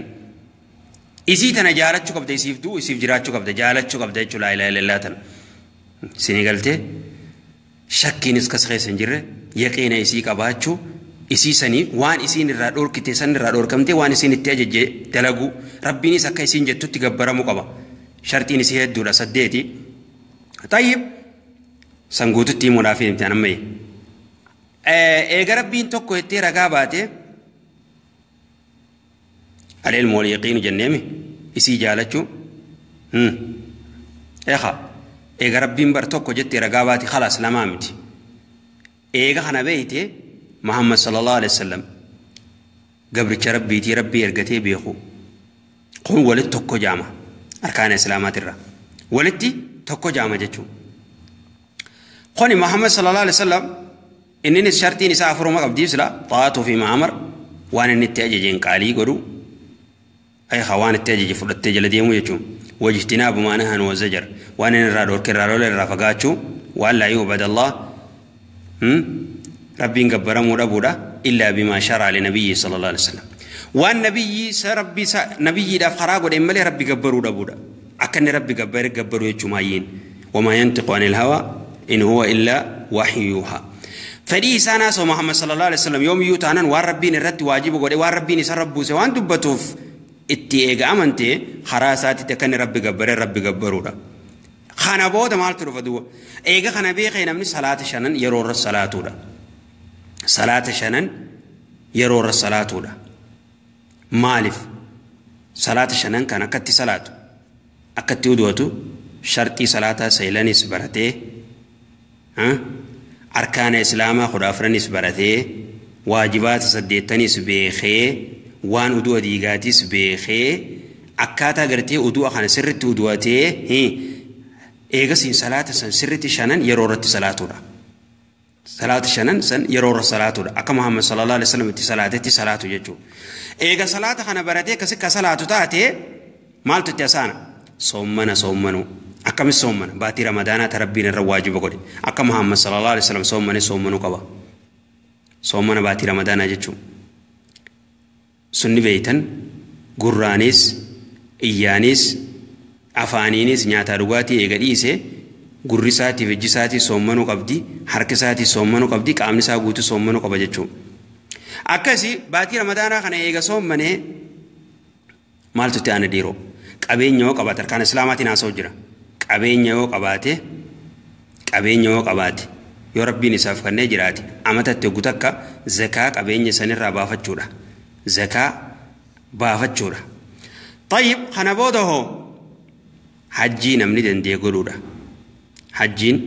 إسيتنا جارتشو قبض يسيف دو يسيف جراتشو قبض جالتشو قبض لا إله إلا الله تن سيني شكين سقيس جرة يقينا إسي قباتشو إسي سني وان إسين الرادور كتسن الرادور كمتي وان إسين التاج تلاقو ربيني سكا إسين جتو تقبر مقبا شرطين إسي هدو لسديتي طيب سنگوتو تي منافين امتحان مي ايغا ربين توكو اتي رغاباتي العلم واليقين جنمي اسي جالچو اخا ايغا ربين بر توكو جتي رغاباتي خلاص لمامتي ايغا خنا بيتي محمد صلى الله عليه وسلم قبر ربي تي ربي ارغتي بيخو قول ولد توكو جامع اركان اسلامات الرا ولدتي توكو جامع جچو قوني محمد صلى الله عليه وسلم إنني شرطي نساء فرما قبدي سلا طاعته في معمر وأنا نتاجين قالي قرو أي خوان التاجي فرت جلدي يجوم واجتناب ما نهى وزجر وأنا نرادور كرارول الرفقاتشو وألا يعبد الله Rabbiin gabbaramuu dhabuudha illaa bimaa sharaa linabiyyi sallallahu alaihi wasallam. Waan nabiyyi rabbi nabiyyiidhaaf karaa godheen malee rabbi gabbaruu dhabuudha. Akka inni rabbi gabbare gabbaruu jechuu maayyiin. Wamaa yantiqu anil hawaa in huwa illaa waxyu yuuhaa. Fedhii isaan haasa'u Muhammad sallallahu alaihi wasallam yoomiyyuu taanaan waan rabbiin irratti waajiba godhe waan rabbiin isa rabbuuse waan dubbatuuf itti eega amantee karaa isaatitti akka inni rabbi gabbare rabbi gabbaruudha. Kana booda maaltu dhufa duwwa? Eega kana beekee namni salaata shanan yeroo irra salaatuudha. Salaata shanan yeroo irra salaatuudha. Maaliif? Salaata shanan kan akkatti salaatu akkatti uduwatu sharxii salaataa seelanis baratee arkaana islaamaa 14 baratee waajibaata 8 beekee waan udu'a diigaatis beekee akkaataa gartee udu'a kana sirritti udu'atee eegasiin salaata san sirritti shanan yeroo irratti salaatuudha. Salaata shanan san yeroo irra salaatuudha. Akka Muhammad sallallahu alaihi wasallam itti salaatetti salaatu jechuudha. Eega salaata kana baratee akkasi ka salaatu taate maaltu itti asaana? Soommana soommanuu. Akkamis soommana? Baatii Ramadaanaa ta rabbiin irra waajiba godhe. Akka Muhammad sallallahu alaihi wasallam soommane soommanuu qaba. Soommana baatii Ramadaanaa jechuudha. Sunni beeytan gurraanis iyyaanis afaaniinis nyaataa dhugaatii eega dhiise gurri isaatiif ijji isaatii soommanuu qabdi, harki isaatii soommanuu qabdi, qaamni isaa guutuu soommanuu qaba jechuudha. Akkasi baatii Ramadaanaa kana eega soommanee maaltu itti aana dhiiroo? Qabeenya yoo qabaate arkaan islaamaatiin haasa'u jira. Qabeenya yoo qabaate qabeenya yoo qabaate yoo rabbiin isaaf kennee jiraate amatatti hoggu takka zakaa qabeenya sanirraa baafachuudha. Zakaa baafachuudha. Tayyib kana booda hoo hajjii namni danda'e godhuudha. Hajjiin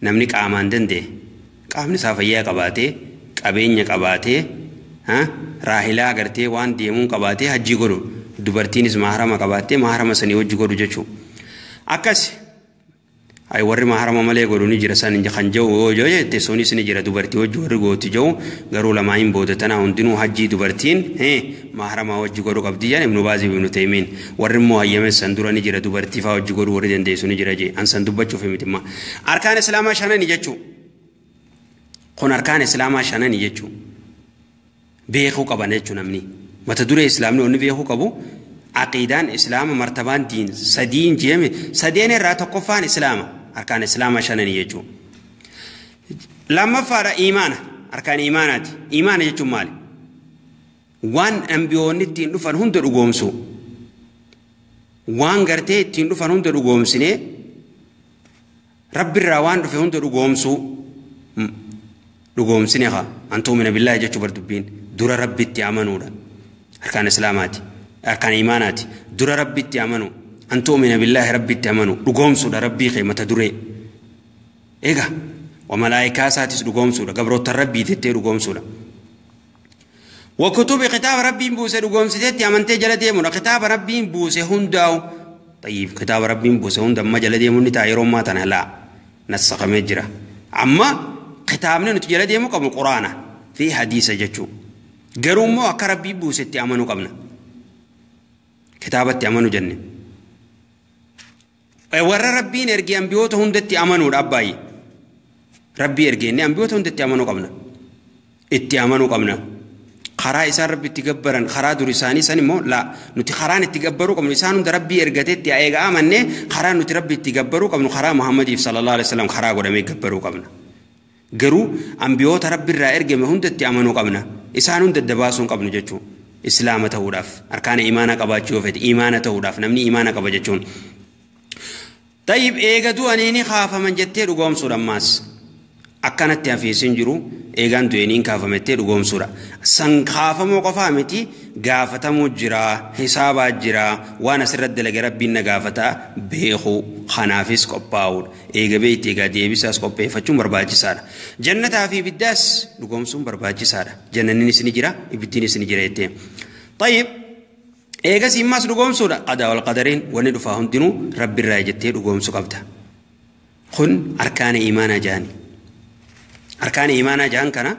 namni qaamaan danda'e qaamni isaa fayyaa qabaatee qabeenya qabaatee raahilaa agartee waan deemuun qabaatee hajjii godhu. Dubartiinis maharama qabaattee maharama sanii hojii godhu jechuudha. Akkas ay warri maharama malee godhu ni jira san kan jiru yoo jette sunis ni jira dubartii hojii warri gooti jiru garuu lamaan booda tana hundinuu hajjii dubartiin maharama hojii godhu qabdi jedhan Ibnu Baazii Ibnu Taymiin warri immoo hayyame san dura ni jira dubartii faa hojii godhu warri dandeessu ni jira jee an san dubbachuuf miti imma. Arkaan islaamaa shanani jechuu kun arkaan islaamaa shanani jechuu beekuu qaban jechuu namni mata duree islaamni onni beekuu qabu aqiidaan islaama martabaan diin sadiin jeeme sadeen irraa tokkoffaan islaama arkaan islaamaa shanani jechuu. Lammaffaadha iimaana arkaan iimaanaati. Iimaana jechuun maali? Waan ambiyoonni ittiin dhufan hunda dhugoomsu. Waan gartee ittiin dhufan hunda dhugoomsinee rabbirraa waan dhufe hunda dhugoomsuu dhugoomsine haa an tu'mina billaahi jechuu bar dubbiin dura rabbitti amanuudha. Arkaan islaamaati. Arkaan iimaanaati. Dura rabbitti amanu. An tu'mina billaahi rabbitti amanu dhugoomsuudha rabbii kee mata duree. Egaa wa malaayikaa isaatis dhugoomsuudha gabroota rabbii jettee dhugoomsuudha. Wa kutubi kitaaba rabbiin buuse dhugoomsiteetti amantee jala deemuudha. Kitaaba rabbiin buuse hundaa'u. Tayyib kitaaba rabbiin buuse hunda amma jala deemuun ni ta'a yeroo ammaa tana laa nassaqamee jira. Amma kitaabni nuti jala deemuu qabnu quraana fi hadiisa jechuudha. Garuu immoo akka rabbii buusetti amanuu qabna. Kitaabatti amanuu jenne. Warra rabbiin ergee ambiyoota hundatti amanuudha abbaayye. Rabbii ergeenne ambiyoota hundatti amanuu qabna. Itti amanuu qabna. Karaa isaan rabbi itti gabbaran karaa dur isaanii san immoo laa nuti karaan itti gabbaruu qabnu isaan hunda rabbii ergateetti eega amannee karaa nuti rabbi itti gabbaruu qabnu karaa Muhammadiif sallallahu alaihi wasallam karaa godhamee gabbaruu qabna. Garuu ambiyoota rabbi irraa ergame hundatti amanuu qabna. Isaan hunda dabaasuu hin qabnu jechuudha. Islaama ta'uudhaaf arkaana imaana qabaachuu yoo fedhe imaana ta'uudhaaf namni imaana qaba jechuun. Tayyib eega du'anii ni kaafaman jettee dhugoomsuudha ammaas. Akkanatti hafiisin jiru eegaan du'anii kaafamettee dhugoomsuudha. San kaafamuu qofaa miti gaafatamuu jira hisaabaa jira waan asirratti dalage rabbiin na gaafataa beekuu kanaafis qophaa'uudha. Eega beekte egaa deebisaas qopheeffachuun barbaachisaadha. Jannataa fi ibiddaas dhugoomsuun barbaachisaadha. Jannanninis ni jira ibiddiinis ni jira jettee. Tayyib eegas immaas dhugoomsuudha. Qadaa wal qadariin wanni dhufaa hundinuu rabbirraa jettee dhugoomsuu qabda. Kun arkaana imaanaa jaani. Arkaana imaanaa jaan kana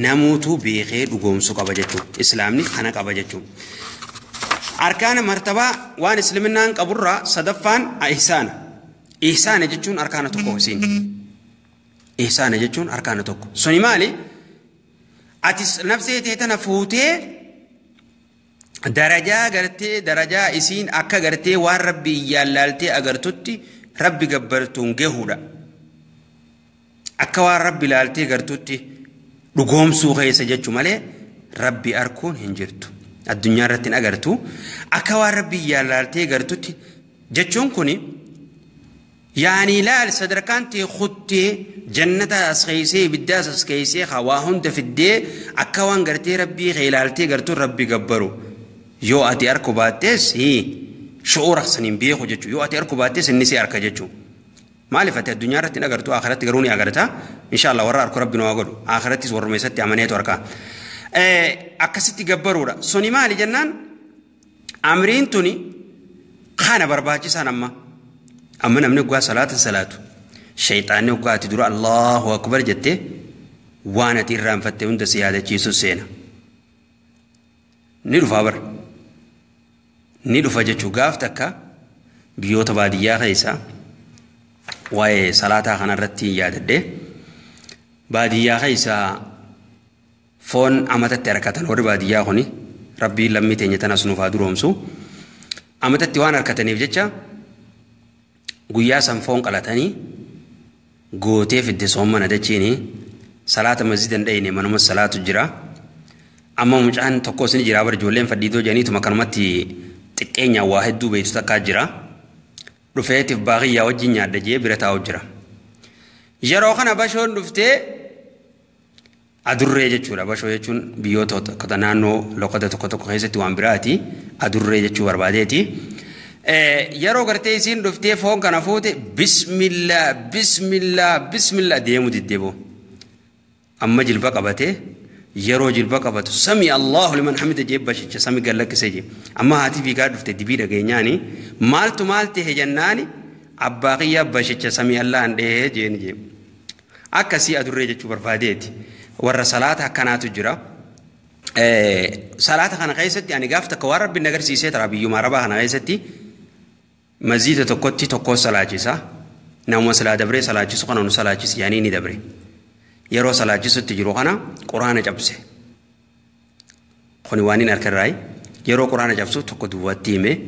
namuutu beekee dhugoomsuu qaba jechuudha. Islaamni kana qaba jechuudha. Arkaana martabaa waan islaminaan qaburraa sadaffaan ihsaana. Ihsaana jechuun arkaana tokko isiin. Ihsaana jechuun arkaana tokko. Suni maali? Atis nafsee tee tana fuutee darajaa gartee darajaa isiin akka gartee waan rabbi iyyaan agartutti rabbi gabbartuun gahuudha. Akka waan rabbi laaltee gartutti dhugoomsuu keessa jechuu malee rabbi arkuun hin jirtu. Addunyaa irratti hin agartu. Akka waan rabbi iyyaan laaltee gartutti jechuun kuni yaani laal sadarkaan tee kuttee jannata as keeysee ibiddaas as keeysee waa hunda fiddee akka waan gartee rabbii kee ilaaltee gartuun rabbi gabbaru. Yoo ati arku baattees shu'uura saniin beeku jechuudha. Yoo ati arku baattees inni si arka jechuudha. Maaliif ati addunyaa irratti hin agartu akhiratti garuu ni agarta. Inshaallah warra arku rabbi nu haa godhu. Akhirattis warruma isatti amaneetu arka. Akkasitti gabbaruudha. Suni maali jennaan amriin tuni kana barbaachisaan amma. Amma namni waggaa salaata salaatu. Shayxaanni waggaa ati dura Allahu akbar jettee waan ati irraanfatte hunda si yaadachiisu seena. Ni dhufa bara. Ni dhufa jechuu gaaf takka biyyoota baadiyyaa keessa waa'ee salaataa kanarratti yaadadhe baadiyyaa keessa foon amatatti harkatan warri baadiyyaa kuni rabbiin lammii teenya tanas nuuf haa duroomsu amatatti waan harkataniif jecha guyyaa san foon qalatanii gootee fidde soommana dachiini salaata masjida hin dhayne manuma salaatu jira. Amma mucaan tokkos ni jira bara ijoolleen fadhiitoo jedhaniituma kanumatti xiqqeenyaan waa hedduu beektu takkaa jira. Dhufeetiif baaqiyyaa wajjin nyaadha jee bira taa'u jira. Yeroo kana bashoon dhuftee adurree jechuudha. Bashoo jechuun biyyoota tokko naannoo loqota tokko tokko keessatti waan biraati. Adurree jechuu barbaadeeti. Yeroo gartee isiin dhuftee foon kana fuute bismillaa bismillaa bismillaa deemu diddeeboo. Amma jilba qabatee yeroo jilba qabatu sami Allahu liman hamida jee bashicha sami gallakkisee jee. Amma haati fiigaa dhufte dibii dhageenyaani maaltu maal ta'e jennaani abbaa kiyyaa bashicha sami Allahan dhehee jeen jee. Akkasii adurree jechuu barbaadeeti. Warra salaata akkanaatu jira. Salaata kana keessatti ani gaaf takka waan rabbiin agarsiisee taraa biyyuma arabaa kana keessatti masjiida tokkotti tokko salaachisa. Nama silaa dabree salaachisu kana nu salaachisi yaanii ni dabre. Yeroo salaachisutti jiru kana quraana cabse. Kuni waan hin harkarraayi. Yeroo quraana cabsu tokko duwwaatti hime,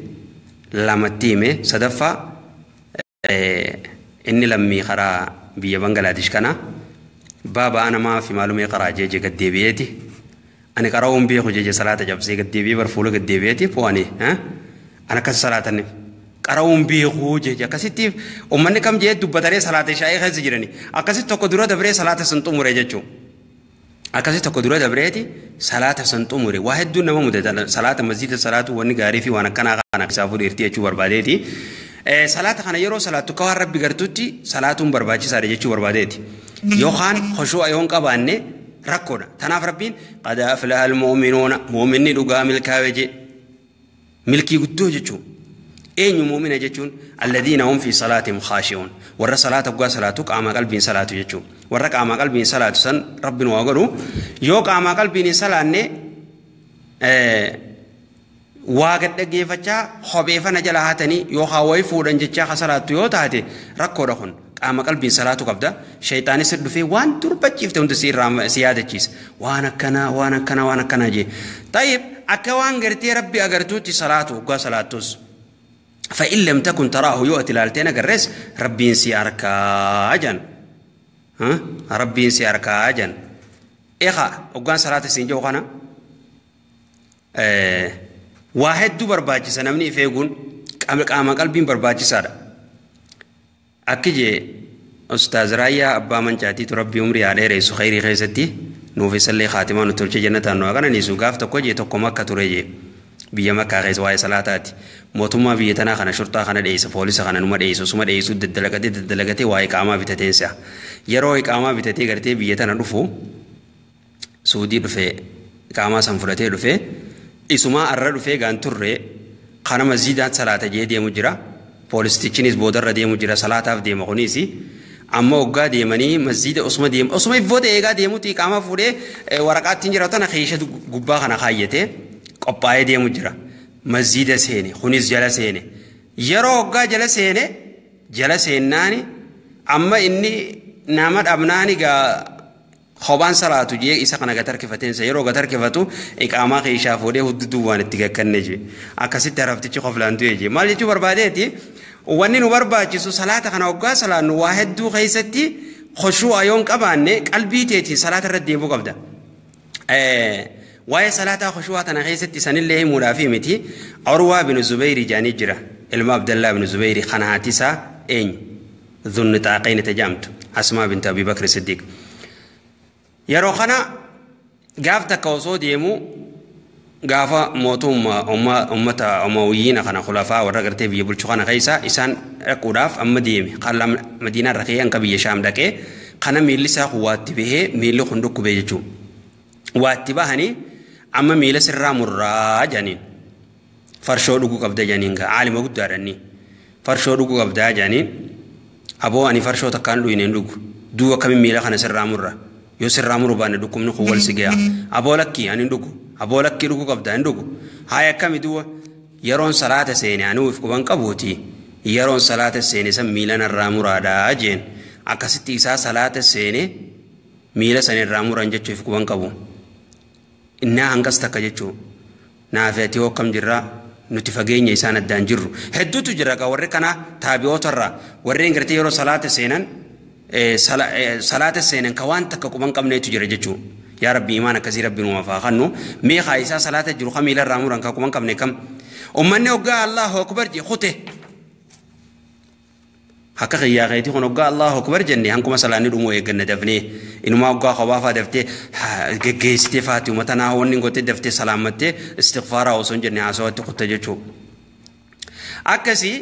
lamatti hime, sadaffaa inni lammii karaa biyya Bangalaadish kana baaba namaa fi maalumee karaa jeeje gaddeebi'eeti. Ani qara'uun beeku jeeje salaata cabsee gaddeebi'ee bar fuula gaddeebi'eeti fo'anii. Ani akkas salaatanne. Qara'uun beeku jeeje akkasitti uummanni kam jee dubbatanii salaata shaayii keessa jirani. Akkasitti tokko dura dabree salaata san xumure jechuudha. Akkasitti tokko dura dabreeti salaata san xumure. Waa hedduun nama mudata salaata masjiida salaatu wanni gaarii fi waan akkanaa kana isaafuu dheertii jechuu barbaadeeti. Salaata kana yeroo salaattu ka waan rabbi gartutti salaatuun barbaachisaadha jechuu barbaadeeti. Yookaan khushuu'a yoon qabaanne rakkoodha. Tanaaf rabbiin qad aflaha almu'minuuna mu'minni dhugaa milkaa'e jee. Milkii guddoo jechuudha. Eenyu mu'mina jechuun alladhiina hum fi salaatihim khaashi'uun. Warra salaata dhugaa salaatu qaama qalbiin salaatu jechuudha. Warra qaama qalbiin salaatu san rabbiin waa godhu yoo qaama qalbiin hin salaanne waa gad dhaggeeffachaa kopheefana jala haatanii yookaan wayii fuudhan jechaa ka salaattu yoo taate rakkoodha kun. Qaama qalbiin salaatu qabda. Shayxaanis dhufee waan durbachiifte hunda si irraa si yaadachiisa. Waan akkanaa waan akkanaa waan akkanaa jee. Tayyib akka waan gartee rabbi agartuutti salaatu dhugaa salaattus. فإن لم تكن تراه يؤتي لالتين قرس ربي سياركا جن. ها ربي سياركا جن. إخا وقان صلاة السنجو خانا واحد دو برباجي سنمني فيقون قام قلبي برباجي سارة. أكيد أستاذ رايا أبا من جاتي تربي عمري على رئيس خيري خيستي نوفي سلي خاتمة نترجي جنة نوغانا نيسو غاف تكوجي تكو مكة تريجي. Biyya makkaa keessa waa'ee salaataati. Mootummaa biyya tanaa kana shurxaa kana dheessa, poolisa kana numa dheessu, suma dheessu daddalagatee daddalagatee waa'ee qaamaa bitateen si'a. Yeroo qaamaa bitatee gartee biyya tana dhufu Suudii dhufee qaamaa san fudhatee dhufee isumaa arra dhufee gaan turre kana masjiidaan salaata jee deemu jira. Poolistichinis boodarra deemu jira salaataaf deema kunis. Amma waggaa deemanii masjiida osuma deemu osuma iffoota eegaa deemuuti qaamaa fuudhee waraqaattiin jira tana keesha gubbaa kana kaayyatee qophaa'ee deemu jira. Masjiida seene kunis jala seene. Yeroo waggaa jala seene jala seennaani amma inni nama dhabnaani gaa kophaan salaatu jee isa kana gatarkifateensa yeroo gatarkifatu iqaamaa keeshaa fuudhee hudduu waan itti gakkanne jee akkasitti haraftichi qoflaan du'e jee maal jechuu barbaadeeti wanni nu barbaachisu salaata kana hoggaa salaannu waa hedduu keessatti khushuu'a yoon qabaanne qalbii teetiin salaata irra deebuu qabda. Waa'ee salaataa khushuu'a tana keessatti sanillee himuudhaafi miti Urwaa bin Zubayri jaanii jira ilma Abdallaa bin Zubayri kana haati isaa eenyu dhunni xaaqeen tajaamtu Asmaa bint Abi Bakr Siddiq. Yeroo kana gaaf takka osoo deemu gaafa mootummaa ummata Umawiyyiina kana khulafaa warra gartee biyya bulchu kana keessa isaan dhaquudhaaf amma deeme qala Madiinaa irra ka'ee hanga biyya Shaam dhaqee kana miilli isaa kun waatti bahee miilli kun dhukkubee jechuudha. Waatti bahanii amma miila sirraa murraa jedhaniin farshoo dhuguu qabda jedhaniin gaa aalima guddaadha inni farshoo dhuguu qabdaa jedhaniin aboo ani farshoo takkaan dhuyne hin dhugu duuba akkamiin miila kana sirraa murra yoo sirraa muru baanne dhukkubni kun wal si ga'a aboo lakkii ani hin dhugu aboo lakkii dhuguu qabda hin dhugu haaya akkami duuba yeroon salaata seene ani uuf quban qabuuti yeroon salaata seene san miila narraa muraadhaa jeen akkasitti isaa salaata seene miila san irraa muran jechuuf quban qabu innaa hanqas takka jechuu naafeetii hoo akkam jirraa nuti fageenya isaan addaan jirru hedduutu jira gaa warri kana taabi'ootarraa warreen gartee yeroo salaata seenan salaata seenan ka waan takka quban qabneetu jira jechuu yaa rabbi imaan akkasii rabbi nuuf haa kennu meeqaa isaa salaata jiru kam miila irraa muran ka quban qabne kam ummanni hoggaa Allahu akbar je kute akka qiyyaa keetii kun hoggaa Allahu akbar jenne hankuma salaanni dhumuu eegganna dafnee inumaa hoggaa kophaa faa daftee geggeessitee faati uummata naa wanni gottee daftee salaammattee istighfaaraa osoo hin jenne haasawatti kutte jechuu akkasii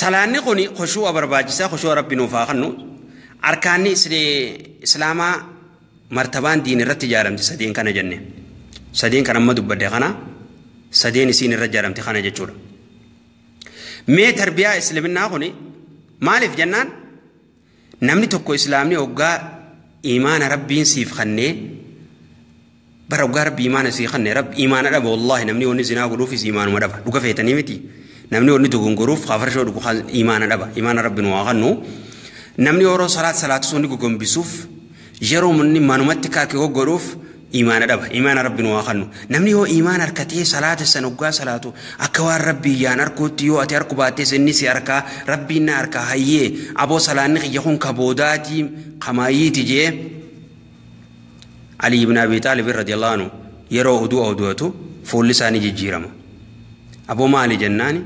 salaanni kun khushuu'a barbaachisaa khushuu'a rabbi nuuf haa kennu arkaanni islaamaa martabaan diin irratti ijaaramte sadeen kana jenne sadeen kan amma dubbadde kana sadeen isiin irra ijaaramte kana jechuudha. Mee tarbiyaa islaminaa kuni maaliif jennaan namni tokko islaamni hoggaa imaana rabbiin siif kennee bara hoggaa rabbi imaana sii kennee rabbi imaana dhaba wallaahi namni wanni zinaa godhuufis imaanuma dhaba dhuga feetanii miti namni wanni dogongoruuf kafarshoo dhugu imaana dhaba imaana rabbi nu haa kennu namni yeroo salaat salaatus wanni gogombisuuf yeroo inni manumatti kaake goggodhuuf imaana dhaba imaana rabbi nu haa kennu namni yoo imaana harkatee salaata san hoggaa salaatu akka waan rabbii yaan harkuutti yoo ati harku baattees inni si harkaa rabbiin na harkaa hayyee aboo salaanni kiyya kun ka boodaatii kamaayiiti jee Ali ibn Abi Taalib radiyallahu anhu yeroo oduu oduutu fuulli isaanii jijjiirama aboo maali jennaani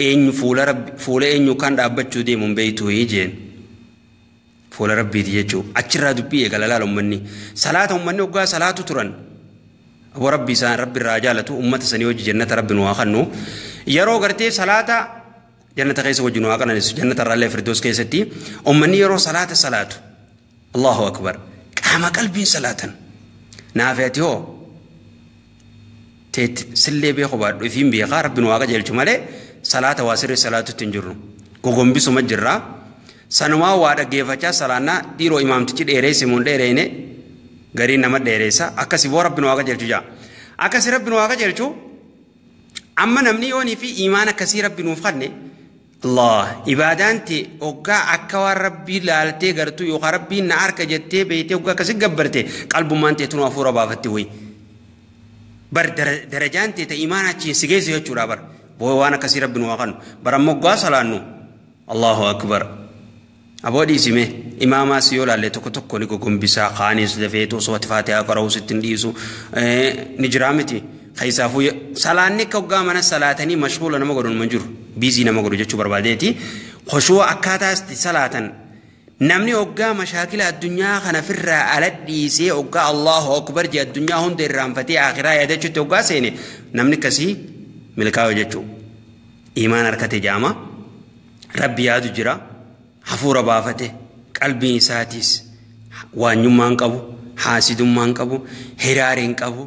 eenyu fuula rabbi fuula eenyu kan dhaabbachuu deemu hin beektuu jeen fuula rabbiiti jechuu achirraa dubbii eegala laala ummanni salaata ummanni hoggaa salaatu turan aboo rabbi isaan rabbi irraa jaalatu ummata sanii hojii jannata rabbi nu haa kennu yeroo gartee salaata jannata keessa wajji nu haa qananiisu jannata irraallee firdoos keessatti ummanni yeroo salaata salaatu Allahu akbar qaama qalbiin salaatan naafeeti hoo teet sillee beeku baadhu ifiin beekaa rabbi nu haa qajeelchu malee salaata waa sirrii salaatutti hin jirru gogombisuma jirraa sanumaa waa dhaggeeffachaa salaannaa dhiiroo imaamtichi dheereesse mun dheereene gariin nama dheereessa akkasi boo rabbi nu haa qajeelchu jaa akkasi rabbi nu haa qajeelchu amma namni yoonii fi imaan akkasii rabbi nuuf kenne Allah ibaadaan tee hoggaa akka waan rabbii laaltee gartuu yookaan rabbiin na harka jettee beektee hoggaa akkasi gabbarte qalbummaan tee tunu hafuura baafatti wayi bar darajaan tee ta imaan achiin si geesse jechuudha bar boo waan akkasii rabbi nu haa kennu bar amma hoggaa salaannu Allahu akbar aboo dhiisime imaamaas yoo laalle tokko tokko ni gogombisaa kaanis dafeetu osoo ati faatihaa qara'uu sitti hin dhiisu ni jiraa miti keessaafuu salaanni akka hoggaa mana salaatanii mashguula nama godhu hin jiru biizii nama godhu jechuu barbaadeeti khushuu'a akkaataa itti salaatan namni hoggaa mashaakila addunyaa kana firraa ala dhiisee hoggaa Allahu akbar jee addunyaa hunda irraanfatee akhiraa yaadachuutti hoggaa seene namni akkasii milkaa'u jechuu imaan harkate jaama rabbi yaadu jira hafuura baafate qalbiin isaatiis waanyummaan qabu haasidummaan qabu hiraareen qabu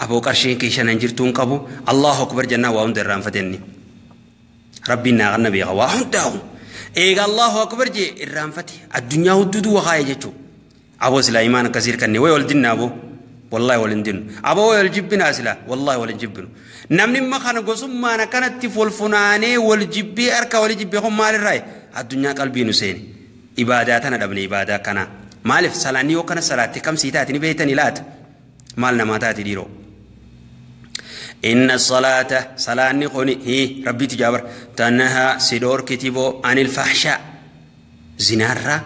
aboo qarshiin kee shanan jirtuun qabu Allahu akbar jennaan waa hunda irraanfatenni rabbiin naa kanna beeka waa hundaa'u eega Allahu akbar jee irraanfate addunyaa hudduutu wakaa'e jechuu aboo silaa imaan akkasii hirkanne way wal dinna aboo wallahi wal hin dinnu aboo way wal jibbinaa silaa wallahi wal hin jibbinu namni imma kana gosummaan akkanatti wal funaanee wal jibbee harka wal jibbee kun maalirraayi addunyaa qalbii nu seene Ibaadaa tana dhabne ibaadaa kana. Maaliif salaanni yoo kana salaatte kam sii taati ni beeytani laata? Maal namaa taati dhiiroo? Inna salaata salaanni kuni hii rabbiitu jaabar tannahaa si dhoorkiti boo anil fahshaa zinaarraa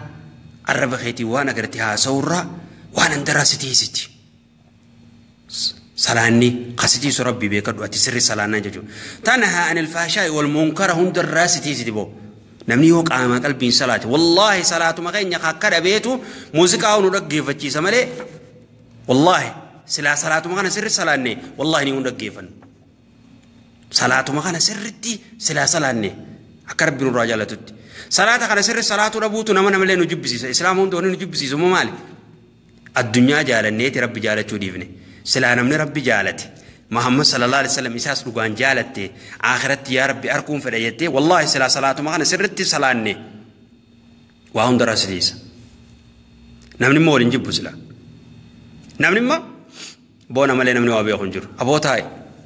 arraba keetii waan agartee haasawurraa waan handaraa si tiisiti. Salaanni qasitiisu rabbi beekadhu ati sirri salaannaa jechuudha. Tannahaa anil fahshaa wal munkara hundarraa si tiisiti boo. Namni yoo qaama qalbiin salaate wallaahi salaatuma keenya akka dhabeetu muuziqaa nu dhaggeeffachiisa malee wallaahi silaa salaatuma kana sirri salaanne wallaahi ni nu dhaggeeffannu. Salaatuma kana sirritti silaa salaanne akka rabbi nurraa jaalatutti. Salaata kana sirri salaatuu dhabuutu nama namalee nu jibbisiisa. Islaama hundi wanni nu jibbisiisu immoo maali? Addunyaa jaalanneeti rabbi jaalachuu dhiifne. Silaa namni rabbi jaalate. Muhammad sallallahu alaihi wasallam isaas dhugaan jaalatte akhiratti yaa rabbi arkuun fedha jettee wallaahi silaa salaatuma kana sirritti salaanne waa hunda rasiisa. Namni immoo waliin jibbu silaa. Namni immoo boona malee namni waa beeku hin jiru. Aboo taa'e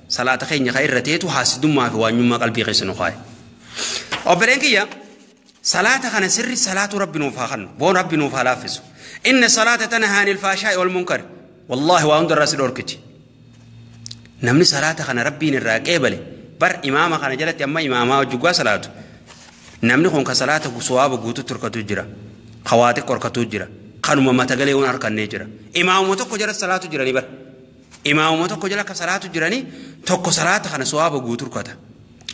salaata keenya kan irra teetu haasidummaa fi waanyummaa qalbii keessa nu kaa'e. Obboleen kiyya salaata kana sirri salaatu rabbi nuuf haa kennu boona rabbi nuuf haa laaffisu. Inna salaata tanhaa anil fahshaa'i wal munkar wallaahi waa hunda irraa si dhorkiti. Namni salaata kana rabbiin irraa qeebale bar imaama kana jalatti amma imaamaa hojii salaatu namni kun ka salaata sawaaba guututti horkatu jira hawaati horkatu jira kanuma mata galee waan harkannee jira imaamuma tokko jala salaatu jiranii bar imaamuma tokko jala ka salaatu jiranii tokko salaata kana sawaaba guutu horkata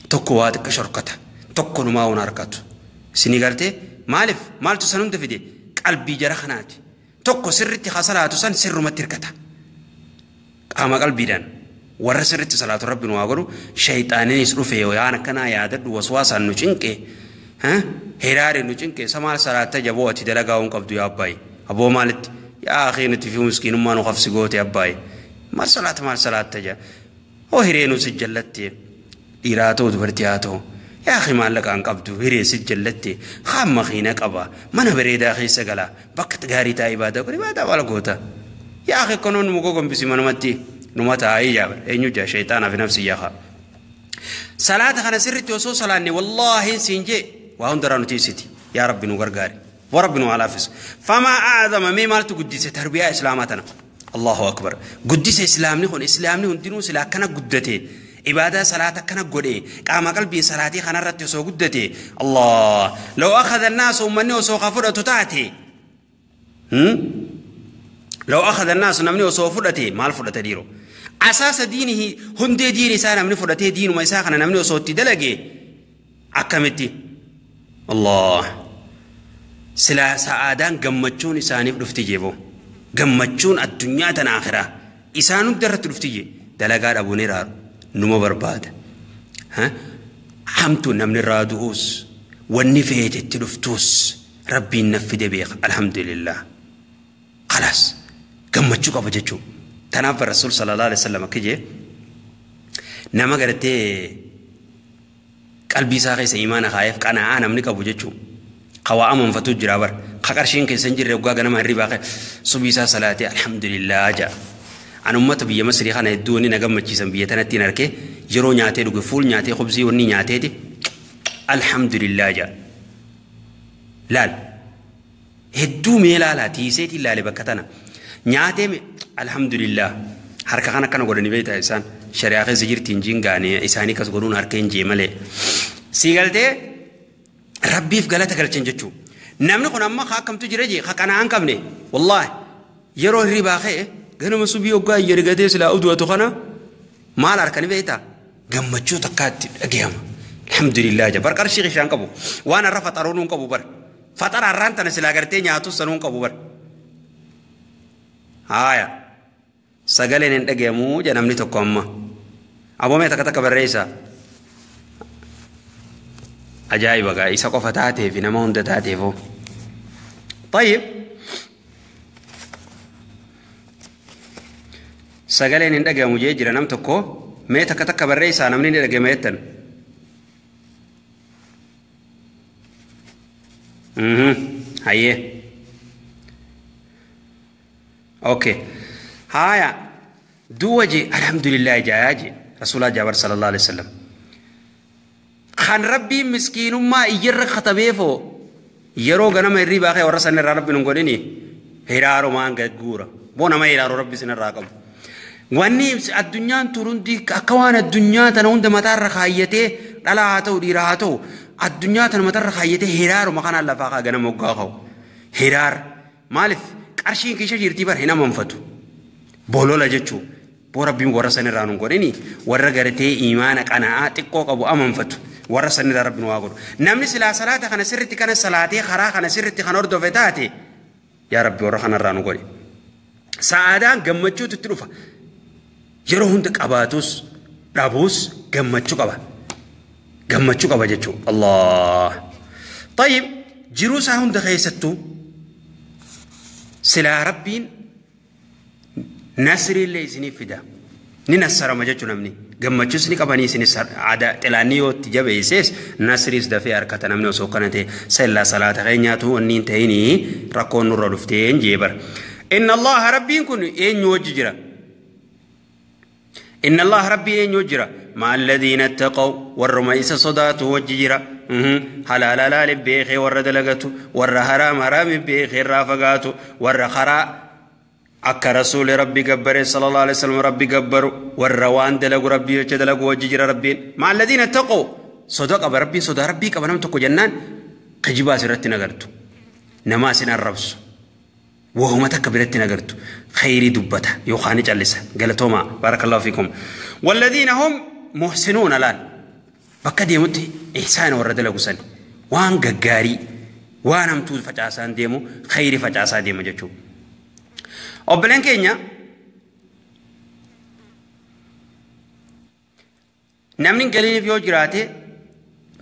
tokko waa xiqqa shorkata tokko numaa waan harkatu isinii gartee maaliif maaltu san hunda fide qalbii jara kanaati tokko sirritti ha salaatu san sirrumatti hirkata qaama qalbiidhaan. Warra sirritti salaatu rabbi nu haa godhu shayxaaninis dhufe waan akkanaa yaadadhu waswaasaan nu cinqe hiraare nu cinqe samaal salaatta jaboo ati dalagaa hin qabdu yaa abbaayi aboo maalitti yaa akii nuti fi miskiinummaa nu qabsi goote abbaayi maal salaata maal salaatta jaa hoo hiree nu si jallatte dhiiraa ta'u dubartii haa ta'u yaa akii maallaqa hin qabdu hiree si jallatte haan makiina qaba mana bareedaa keessa gala bakka gaarii taa'ee ibaadaa godhe ibaadaa maal goota yaa akii konoon nu gogombisi manumatti. Numa taa'ee jaabal eenyu jaa shayxaanaa fi nafsi yaa salaata kana sirritti osoo salaanne wallaahi siin jee waa hundarraa nuti ibsiti yaa rabbi nu gargaari wa rabbi nu alaafisu famaa acdama mee maaltu guddise tarbiyaa islaamaa tana allahu akbar guddise islaamni kun islaamni hundinuu sila akkana guddate ibaadaa salaata akkana godhe qaama qalbii salaatii kanarratti osoo guddate allah law akhadha annaasu ummanni osoo ka fudhatu taate لو أخذ الناس نمني وسوف فرتي مال فرتي ديرو أساس دينه هندي دين إسان نمني فرتي دين وما إسان نمني وسوف تدلقي أكملتي الله سلا سعادان جمتشون إسان رفتي جيبو جمتشون الدنيا تناخرة إسان درت رفتي دلقار أبو نيرار نمو برباد ها حمتو نمني رادوس والنفيت التلفتوس ربي النفد بيق الحمد لله خلاص gammachuu qaba jechuudha. Tanaaf Rasuul sallallahu alaihi wasallam akka jee nama gartee qalbii isaa keessa imaana kaa'eef qanaa'aa namni qabu jechuudha. Qawaa amanfatu jira bar. Ka qarshiin keessa hin jirre waggaa ganama hirribaa ka'e subii isaa salaatee alhamdulillah ja'a. An uummata biyya Masrii kana hedduu wanni na gammachiisan biyya tanatti hin arke yeroo nyaatee dhuge fuul nyaatee khubzii wanni nyaateeti alhamdulillah ja'a. Laal hedduu mee laalaa tiiseetiin laale bakka tana. Nyaatee alhamdulillah harka kana akkana godhanii beektaa isaan shari'aa keessa jirti hin jingaane isaanii kas godhuun harka hin jee malee. Sii galtee rabbiif galata galchan jechuudha. Namni kun amma akkamtu jira jee qana'aa hin qabne wallaahi yeroo hirribaa ka'e ganama subii hoggaa yergatee silaa uduwatu kana maal harkani beektaa gammachuu takkaatti dhagahama. Alhamdulillah jaa bar qarshii qishaan qabu waan har'a faxaruun hin qabu bar faxara har'aan tana silaa gartee nyaatus sanuu hin qabu bar. Haaya sagaleen hin dhagahamu jaa namni tokko amma aboomee takka takka barreessa ajaa'iba gaa isa qofa taateef nama hunda taateefoo. طيب sagaleen hin dhagahamu jee jira nam tokko mee takka takka barreessaa namni ni dhagahame jettan. Hayyee. Okay. Haya. Duwa je alhamdulillah jaaji Rasulullah Jabbar sallallahu alaihi wasallam. Kan Rabbi miskinummaa iyyarra katabeefoo Yeroo ganama hirribaa kee warra san irraa rabbi nun godhini hiraarumaan gagguura. Boo nama hiraaruu rabbi isin irraa qabu. Wanni addunyaan turundi akka waan addunyaa tana hunda mataarra kaayyatee dhalaa haa ta'u dhiira haa ta'u addunyaa tana mataarra kaayyatee hiraaruma kanaan lafaa kaa ganama hoggaa ka'u. Hiraar maaliif qarshiin kiisha jirtii bar hin amanfatu. Bolola jechuu boo rabbiin warra san irraa nun godhini warra gartee imaana qana'aa xiqqoo qabu amanfatu. Warra san irraa rabbiin waa godhu. Namni silaa salaata kana sirritti kana salaatee karaa kana sirritti kan hordofe taate yaa rabbi warra kanarraa nu godhi. Sa'aadaan gammachuutu itti dhufa. Yeroo hunda qabaatus dhabuus gammachuu qaba. Gammachuu qaba jechuudha. Allah. Tayyib jiruu isaa hunda keessattuu silaa rabbiin nasriillee isiniif fida. Ni nassarama jechuudha namni. Gammachuus ni qabanii isinis aadaa xilaanni yoo itti jabeesses nasriis dafee harkata namni osoo kana ta'e sallaa salaata keenyaatu wanni hin ta'inii rakkoon nurra dhufteen jee bara. Inna Allaha rabbiin kun eenyu wajji jira? إن الله ربي إن يجرى مع الذين اتقوا والرميس صداته وججرى حلال لا لبيخي ور دلقته ور حرام حرام بيخي رافقاته ور خراء أك رسول ربي قبر صلى الله عليه وسلم ربي قبر والروان دلق ربي وجدلق وججرى ربي مع الذين اتقوا صدق بربي صدق ربي كما تقو جنان قجبا سرت نغرتو نماس الربس وهم تكبرت نغرتو خيري دبته يوخاني جلسه قالتهما بارك الله فيكم والذين هم محسنون الان بكا ديمتي احسان ورد لغسن وان غغاري وان امتو فچاسان ديمو خيري فچاسا ديمو جچو اوبلن كينيا نمنين غلينيف يو جراته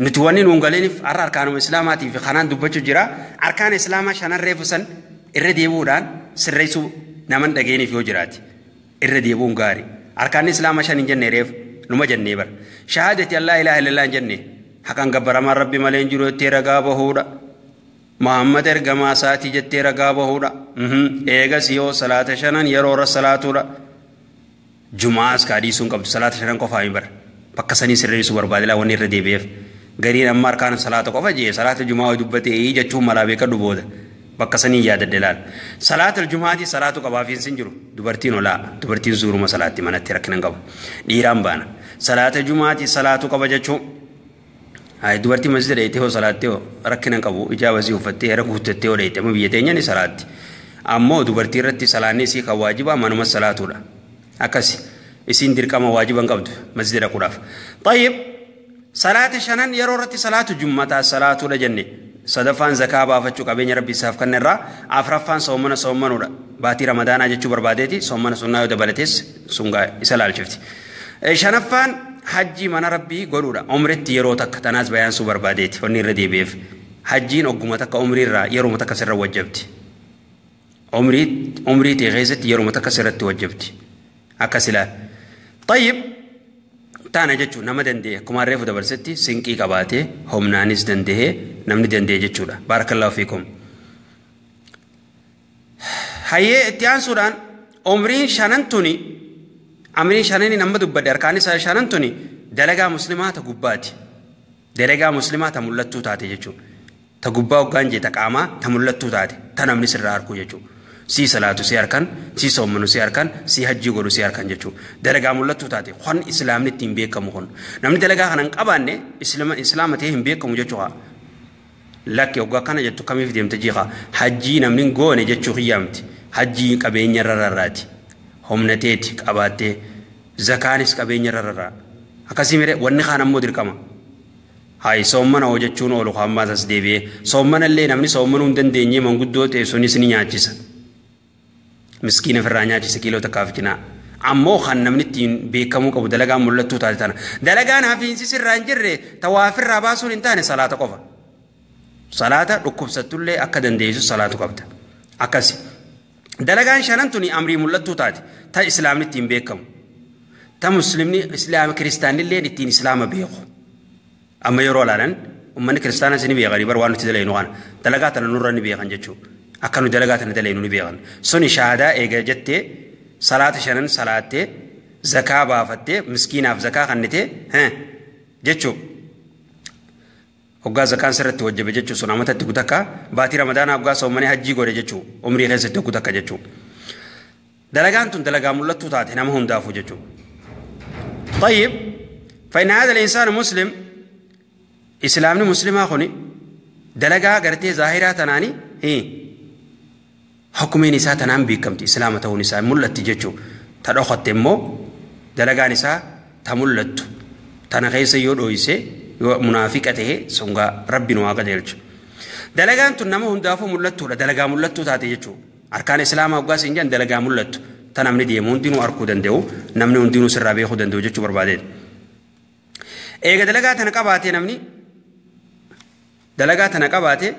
nuti wanni nuun galeeniif har'a arkaanuma islaamaatii fi kanaan dubbachuu jira arkaan islaamaa shanan reefu san irra deebi'uudhaan sirreessuu naman dhageeniif yoo jiraate irra deebi'uun gaarii arkaanni islaamaa shan hin jenne reefu numa jennee bara shahaadati allaa ilaaha illallah hin jenne haqan gabbaramaan rabbi malee hin jiru jettee ragaa bahuudha Muhammad ergamaa isaatii jettee ragaa bahuudha eegas yoo salaata shanan yeroo irra salaatuudha jumaas kaadhiisuun qabdu salaata shanan qofaa hin bara bakka sanii sirreessuu barbaade laa wanni irra deebi'eef gariin amma arkaan salaata qofa jee salaata jumaa dubbatee jechuun malaa beekadhu booda bakka sanii yaadadde laal salaata jumaatii salaatu qabaafiin sin jiru dubartiin olaa dubartiin zuuruma salaatti manatti rakkina hin qabu dhiiraan baana salaata jumaatii salaatu qaba jechuun ay dubartii masjida dheeytee hoo salaattee hoo rakkina hin qabu ijaaba sii uffattee hera guuttattee hoo dheeyte amma biyya teenya ni salaatti ammoo dubartii irratti salaanni isii kan waajibaa manuma salaatuudha akkasi isiin dirqama waajiba hin qabdu masjida dhaquudhaaf tayyib salaata shanan yeroo irratti salaatu jummataa salaatuudha jenne sadaffaan zakaa baafachuu qabeenya rabbi isaaf kenna irraa afraffaan soomana soomanuudha baatii ramadaanaa jechuu barbaadeeti soomana sunnaa yoo dabalates sungaa isa laalchifti shanaffaan hajjii mana rabbii godhuudha umritti yeroo takka tanaas bayaansuu barbaadeeti wanni irra deebi'eef hajjiin ogguma takka umrii irraa yeruma takka sirra wajjabti umrii ta'e keessatti yeruma takka sirratti wajjabti akkas ilaal tayyib taana jechuun nama danda'e akkuma reefu dabarsetti sinqii qabaatee humnaanis danda'ee namni danda'e jechuudha baarakallahu fiikum. Hayyee itti aansuudhaan umriin shanan tuni amriin shananiin amma dubbadde harkaan isaa shanan tuni dalagaa muslimaa ta gubbaati dalagaa muslimaa ta mul'attuu taate jechuudha ta gubbaa hoggaan jee ta qaamaa ta mul'attuu taate ta namni sirraa harkuu jechuudha. Si salaatu si harkan si soomanu si harkan si hajjii godhu si harkan jechuudha dalagaa mul'attuu taate kun islaamni ittiin beekamu kun namni dalagaa kana hin qabaanne islaama ta'ee hin beekamu jechuudha lakki hoggaa kana jettu kamiif deemte jiiqa hajjii namni hin goone jechuu hiyyaamti hajjii qabeenya irra rarraati humna teeti qabaattee zakaanis qabeenya irra rarraa akkasii mire wanni kaan ammoo dirqama hay soommana hoo jechuun oolu hammaas as deebi'ee soommana illee namni soommanuu hin dandeenye manguddoo ta'e sunis ni nyaachisa. Miskiina ofirraa nyaachise kiiloo takkaaf cinaa ammoo kan namni ittiin beekamuu qabu dalagaan mul'attuu taate tana dalagaan hafiinsi sirraa hin jirre tawaafirraa baasuun hin taane salaata qofa salaata dhukkubsattullee akka dandeessu salaatu qabda akkasi dalagaan shanan tuni amrii mul'attuu taate ta islaamni ittiin beekamu ta muslimni islaama kiristaanillee ittiin islaama beeku amma yeroo ilaalan ummanni kiristaanas ni beekanii bar waan nuti dalaynu kana dalagaa tana nurra ni beekan jechuudha. Akka nu dalagaa tana dalaynu ni beekan suni shaahadaa eega jettee salaata shanan salaattee zakaa baafattee miskiinaaf zakaa kennitee jechuu Hoggaa zakaan sirratti wajjabe jechuun sun amatatti gutakka baatii ramadaanaa hoggaa soomanii hajjii godhe jechuun umrii keessatti gutakka jechuun. Dalagaan tun dalagaa mul'attuu taate nama hundaafuu jechuun. طيب فإن هذا الإنسان مسلم إسلامني مسلمة خوني دلقا قرتي ظاهرة تناني هي حكمي نساء تنان بيكمتي إسلامة تو نساء ملت جتشو تدخل تمو دلقا نساء تملت تنخيس يودويسي منافقته سونغا ربي نواقع ديلچ دلقان تن نما هندافو ملتو دلقا ملتو تاتي جتشو أركان إسلام أوغاس إنجان دلقا ملتو تنامني ديمو هندينو أركو دندو نمني هندينو سر بيخو دندو جتشو بربادين إيغا دلقا تنقباتي نمني دلقا تنقباتي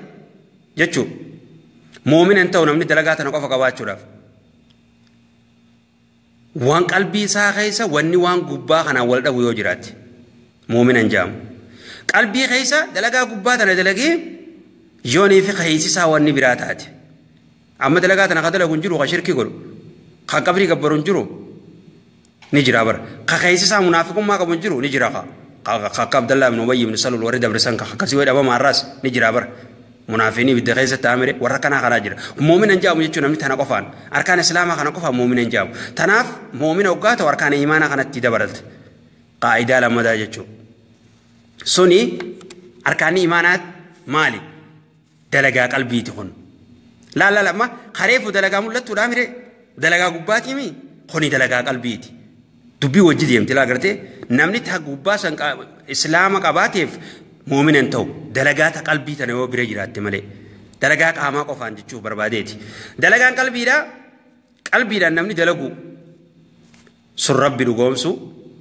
جتشو مؤمن انت ونمني دلقا تنقفا قباتشو راف وان قلبي ساخيسا واني وان قبا خنا والده ويوجرات مؤمن انجام قلبي خيسا دلقا قبا تنا دلقي يوني في خيسي سا واني براتات اما دلقا تنا قدلا قنجرو غشركي قلو قبري قبرون جرو نجرا بر خيسي سا منافقون ما قبون جرو نجرا خا عبد الله بن ابي بن سلول ورد برسان كسي ود ابا ماراس نجرا بر منافقين بده خيسة تامر وركنا خراجر مؤمن جاء مجتشو نمني تنا قفان أركان الإسلام خنا قفان مؤمن جاء تناف مؤمن وقات وأركان إيمان خنا تدبرت قاعدة لما داجتشو سني أركان إيمانات مالي دلقا قلبي تكون لا لا لا ما خريف دلقا ملت ودامر دلقا قباتي مي خني دلقا قلبي دبي وجدي يمتلا قرتي نمني تها سن إسلام قباتيف مؤمن انتو دلقات قلبي تنو برجرات ملي دلقات قاما قفان جچو برباديتي دلقان قلبي دا قلبي دا نمني دلقو سر ربي دغومسو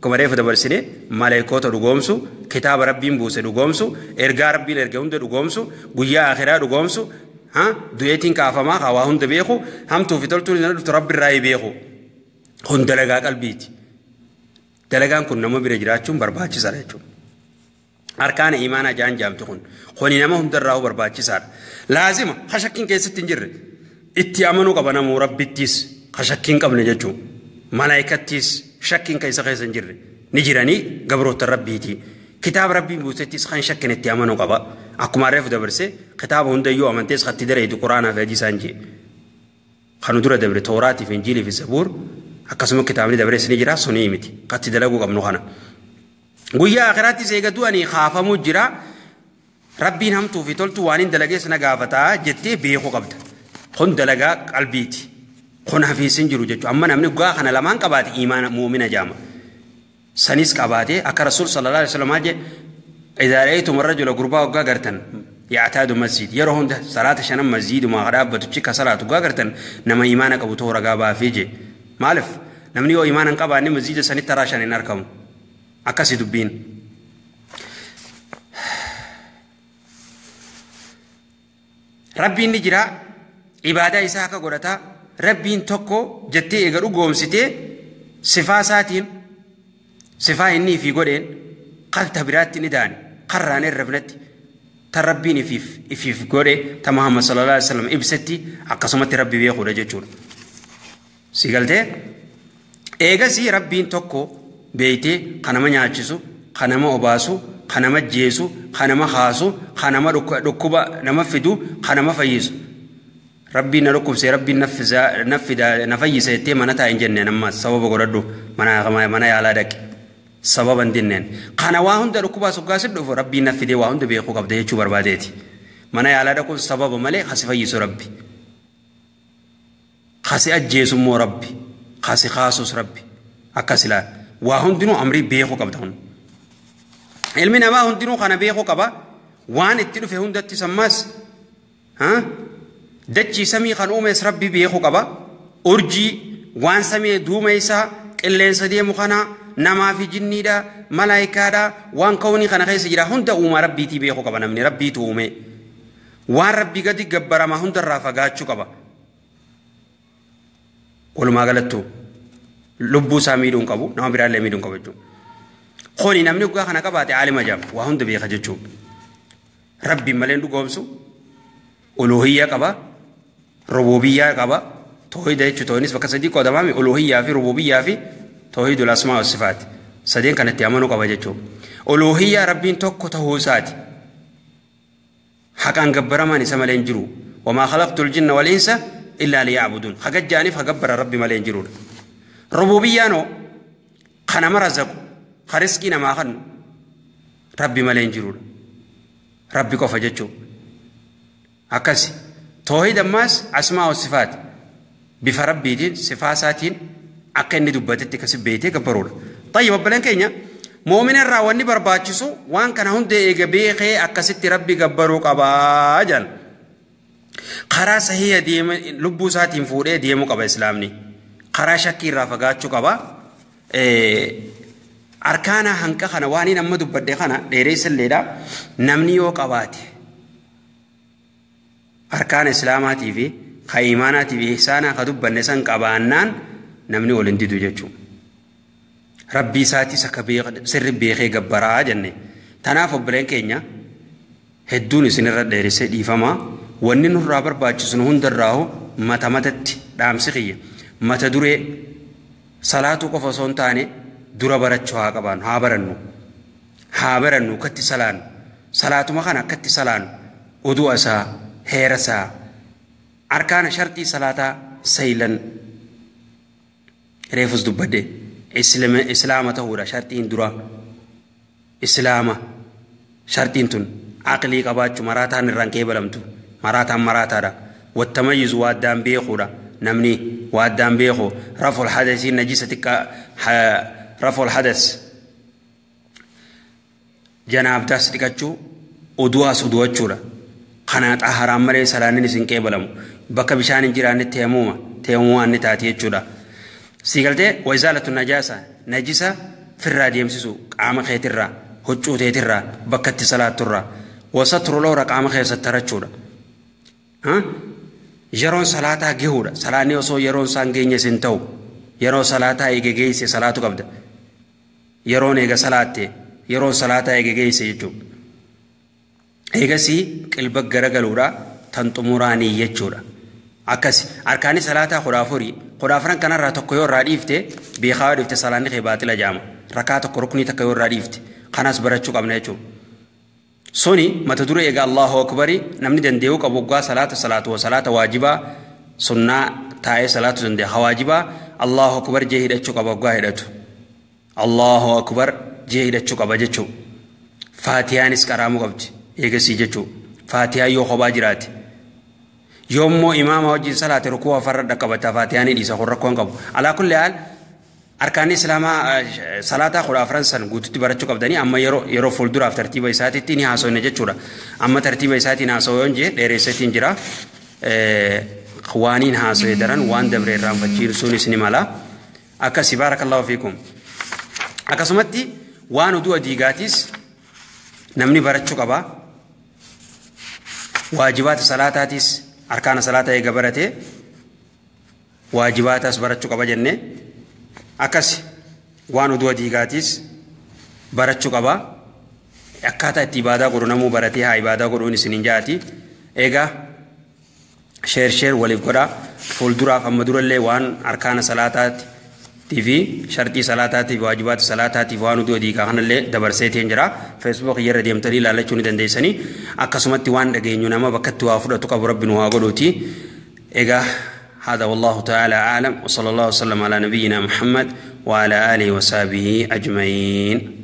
كما ريف دبرسني ملائكوتا دغومسو كتاب ربي بوسه دغومسو ارغا ربي ارغا هند دغومسو غيا اخرا دغومسو ها دويتين كافما خوا هند بيخو هم تو فيتلتو رب الراي بيخو هند دلقا قلبيتي دلقان كن نمو برجراتشون برباچي سارچو أركان إيمانا جان جام تكون خوني نما هم دراو برباچي سار لازم خشكين كيس تنجر اتيامنو قبنا مو ربي تيس خشكين قبل جچو ملائكة تيس شكين كيس خيس نجر نجراني قبروت ربي تي كتاب ربي بوستيس خن شكين اتيامنو قبا أكما رف دبرسي كتاب هند يو أمنتيس خط دري دو قرآن في حديث أنجي خنو دور دبر توراة في إنجيل في زبور أكسم كتاب دبرس نجرا سنيمتي قد دلقو قبنو خنا guyyaa akhiraatti seegaduu ani kaafamu jira rabbiin hamtuu fi toltuu waan hin dalagees na gaafataa jettee beekuu qabda kun dalagaa qalbiiti kun hafiisin jiru jechuudha amma namni dhugaa kana lamaan qabaate imaana mu'mina jaama sanis qabaate akka rasuul sallallahu alaihi wasallam jee idhaa ra'aytum ar-rajula gurbaa waggaa gartan ya'taadu masjid yeroo hunda salaata shanan masjiduma dhaabbatu chika salaatu waggaa gartan nama imaana qabu toora gaabaa fi jee maaliif namni yoo imaana hin qabaanne masjida sanitti taraa shan hin argamu akkasi dubbiin rabbiin ni jira ibaadaa isaa akka godhataa rabbiin tokko jettee eega dhugoomsitee sifaa isaatiin sifaa inni ifii godheen qalta biraatti ni daane qarraan irrafnatti ta rabbiin ifiif godhe ta Muhammad sallallahu alaihi wasallam ibsetti akkasumatti rabbi beekuudha jechuudha. Si galtee eegasii rabbiin tokko beeytee kanama nyaachisu kanama obaasu kanama jeesu kanama haasu kanama dhukkuba nama fidu kanama fayyisu rabbiin na dhukkubsee rabbiin na fayyise jettee mana taa'in jenneen amma sababa godhadhu mana yaalaa dhaqe sababa hin dinneen kana waa hunda dhukkubaa suggaasi dhufu rabbiin na fidee waa hunda beekuu qabda jechuu barbaadeeti mana yaalaa dhaquun sababa malee kasi fayyisu rabbi kasi ajjeesu immoo rabbi kasi kaasus rabbi akkas ilaala waa hundinuu amrii beekuu qabda kun ilmi namaa hundinuu kana beekuu qaba waan itti dhufe hundatti sammaas dachii samii kan uumes rabbi beekuu qaba urjii waan samii duumeessaa qilleensa deemu kana namaa fi jinniidha malaayikaadha waan kawnii kana keessa jira hunda uumaa rabbiitii beekuu qaba namni rabbiitu uume waan rabbii gadi gabbaramaa hundarraa fagaachuu qaba walumaa galattu lubbuu isaa miidhuu hin qabu nama biraallee miidhuu hin qabu jechuudha. Kuni namni dhugaa kana qabaate aalima jedhama waa hunda beeka jechuudha. Rabbiin malee dhugoomsu uluhiyyaa qaba rububiyyaa qaba toohida jechuudha toohinis bakka sadii qoodamaami uluhiyyaa fi rububiyyaa fi toohidul asmaa wa sifaati sadeen kanatti amanuu qaba jechuudha. Uluhiyyaa rabbiin tokko ta'uu isaati. Haqaan gabbaramaan isa malee hin jiru. Wamaa khalaqtul jinna wal insa illaa liya'buduun. Hagajjaaniif hagabbara rabbi malee hin jirudha. Rububiyyaanoo kana nama razaqu, ka riskii namaa kennu rabbi malee hin jirudha. Rabbi qofa jechuudha. Akkasi. Toohid ammaas asmaa wa sifaati. Bifa rabbiitiin sifaa isaatiin akka inni dubbatetti akkasi beektee gabbaruudha. Tayyib obboleen keenya mu'mina irraa wanni barbaachisu waan kana hunda eega beekee akkasitti rabbi gabbaruu qabaa jedhan. Karaa sahiha deema lubbuu isaatiin fuudhee deemuu qaba islaamni. Karaa shakkii irraa fagaachuu qaba. Arkaana hanqa kana waan inni amma dubbadhe kana dheereessilleedha. Namni yoo qabaate arkaana islaamaatii fi ka imaanaatii fi ihsaanaa ka dubbanne san qabaannaan namni wal hin didu jechuudha. Rabbii isaatis akka sirri beekee gabbaraa jenne. Tanaaf obboleen keenya hedduun isinirra dheeressee dhiifamaa wanni nurraa barbaachisu nu hundarraahu mata matatti dhaamsi kiyya. Mata duree salaatuu qofa osoo hin taane dura barachuu haa qabaannu haa barannu. Haa barannu akkatti salaannu. Salaatuma kana akkatti salaannu oduu isaa heera isaa arkaana shartii salaataa saylan reefus dubbadde islaama ta'uudha shartiin dura islaama shartiin tun aqlii qabaachuu maraataan irraan qeebalamtu maraataan maraataadha wattamayyizu waa addaan beekuudha namni waa addaan beeku raful hadasii najisa xiqqaa raful hadas janaabdaas dhiqachuu oduwaas oduwachuudha. Kana xaharaan malee salaannin isin qeebalamu bakka bishaan hin jiraanne teemuuma teemumaan ni taati jechuudha. Sii galtee wayzaalatu najaasa najisa firraa deemsisu qaama keetirraa huccuu teetirraa bakka itti salaatturraa wasatru loora qaama keessatti tarachuudha. Yeroon salaataa gahuudha. Salaanni osoo yeroon isaan geenye isin ta'u yeroo salaataa eega geesse salaatu qabda. Yeroon eega salaatte yeroon salaataa eega geesse jechuudha. Eegasii qilba garagaluudha tan xumuraanii jechuudha. Akkasi arkaanni salaataa 14 14 kanarraa tokko yoo irraa dhiifte beekaa yoo dhiifte salaanni kee baatila jaama. Rakaa tokko ruknii takka yoo irraa dhiifte kanas barachuu qabna jechuudha. Suni mata duree egaa Allahu akbari namni danda'uu qabu waggaa salaata salaatu salaata waajibaa sunnaa taa'ee salaatu danda'a. Hawaajibaa Allahu akbar jee hidhachuu qaba waggaa hidhatu. Allahu akbar jee hidhachuu qaba jechuudha. Faatihaanis qaraamuu qabdi. Eegasii jechuudha. Faatihaa yoo kophaa jiraate. Yoommoo imaama wajjin salaate rukuu afarra dhaqqabata faatihaa ni dhiisa kun rakkoo hin qabu. Alaa kulli haal arkaanni islaamaa salaataa 14 san guututti barachuu qabdanii amma yeroo fuulduraaf tartiiba isaatiitti ni haasofne jechuudha. Amma tartiiba isaatiin haasa'u yoon jee dheeresseetiin jira. Waaniin haasa'e daran waan dabre irraanfachiisuunis ni mala. Akkasi baarakallahu fiikum. Akkasumatti waan oduu adiigaatis namni barachuu qaba. Waajibaata salaataatis arkaana salaataa eega barate waajibaatas barachuu qaba jenne. Akkasi waan oduu adiigaatis barachuu qaba. Akkaataa itti ibaadaa godhu namuu baratee haa ibaadaa godhuun isin hin jaati. Egaa sheer waliif godhaa. Fuulduraaf amma durallee waan arkaana salaataatii fi shartii salaataatii fi waajibaata salaataatii fi waan oduu adiigaa kanallee dabarseetiin jira. Feesbuuk irra deemtanii ilaallachuu ni dandeessanii. Akkasumatti waan dhageenyu nama bakkatti waa fudhatu qabu rabbi nu haa godhuuti. Egaa هذا والله تعالى أعلم وصلى الله وسلم على نبينا محمد وعلى آله وصحبه أجمعين.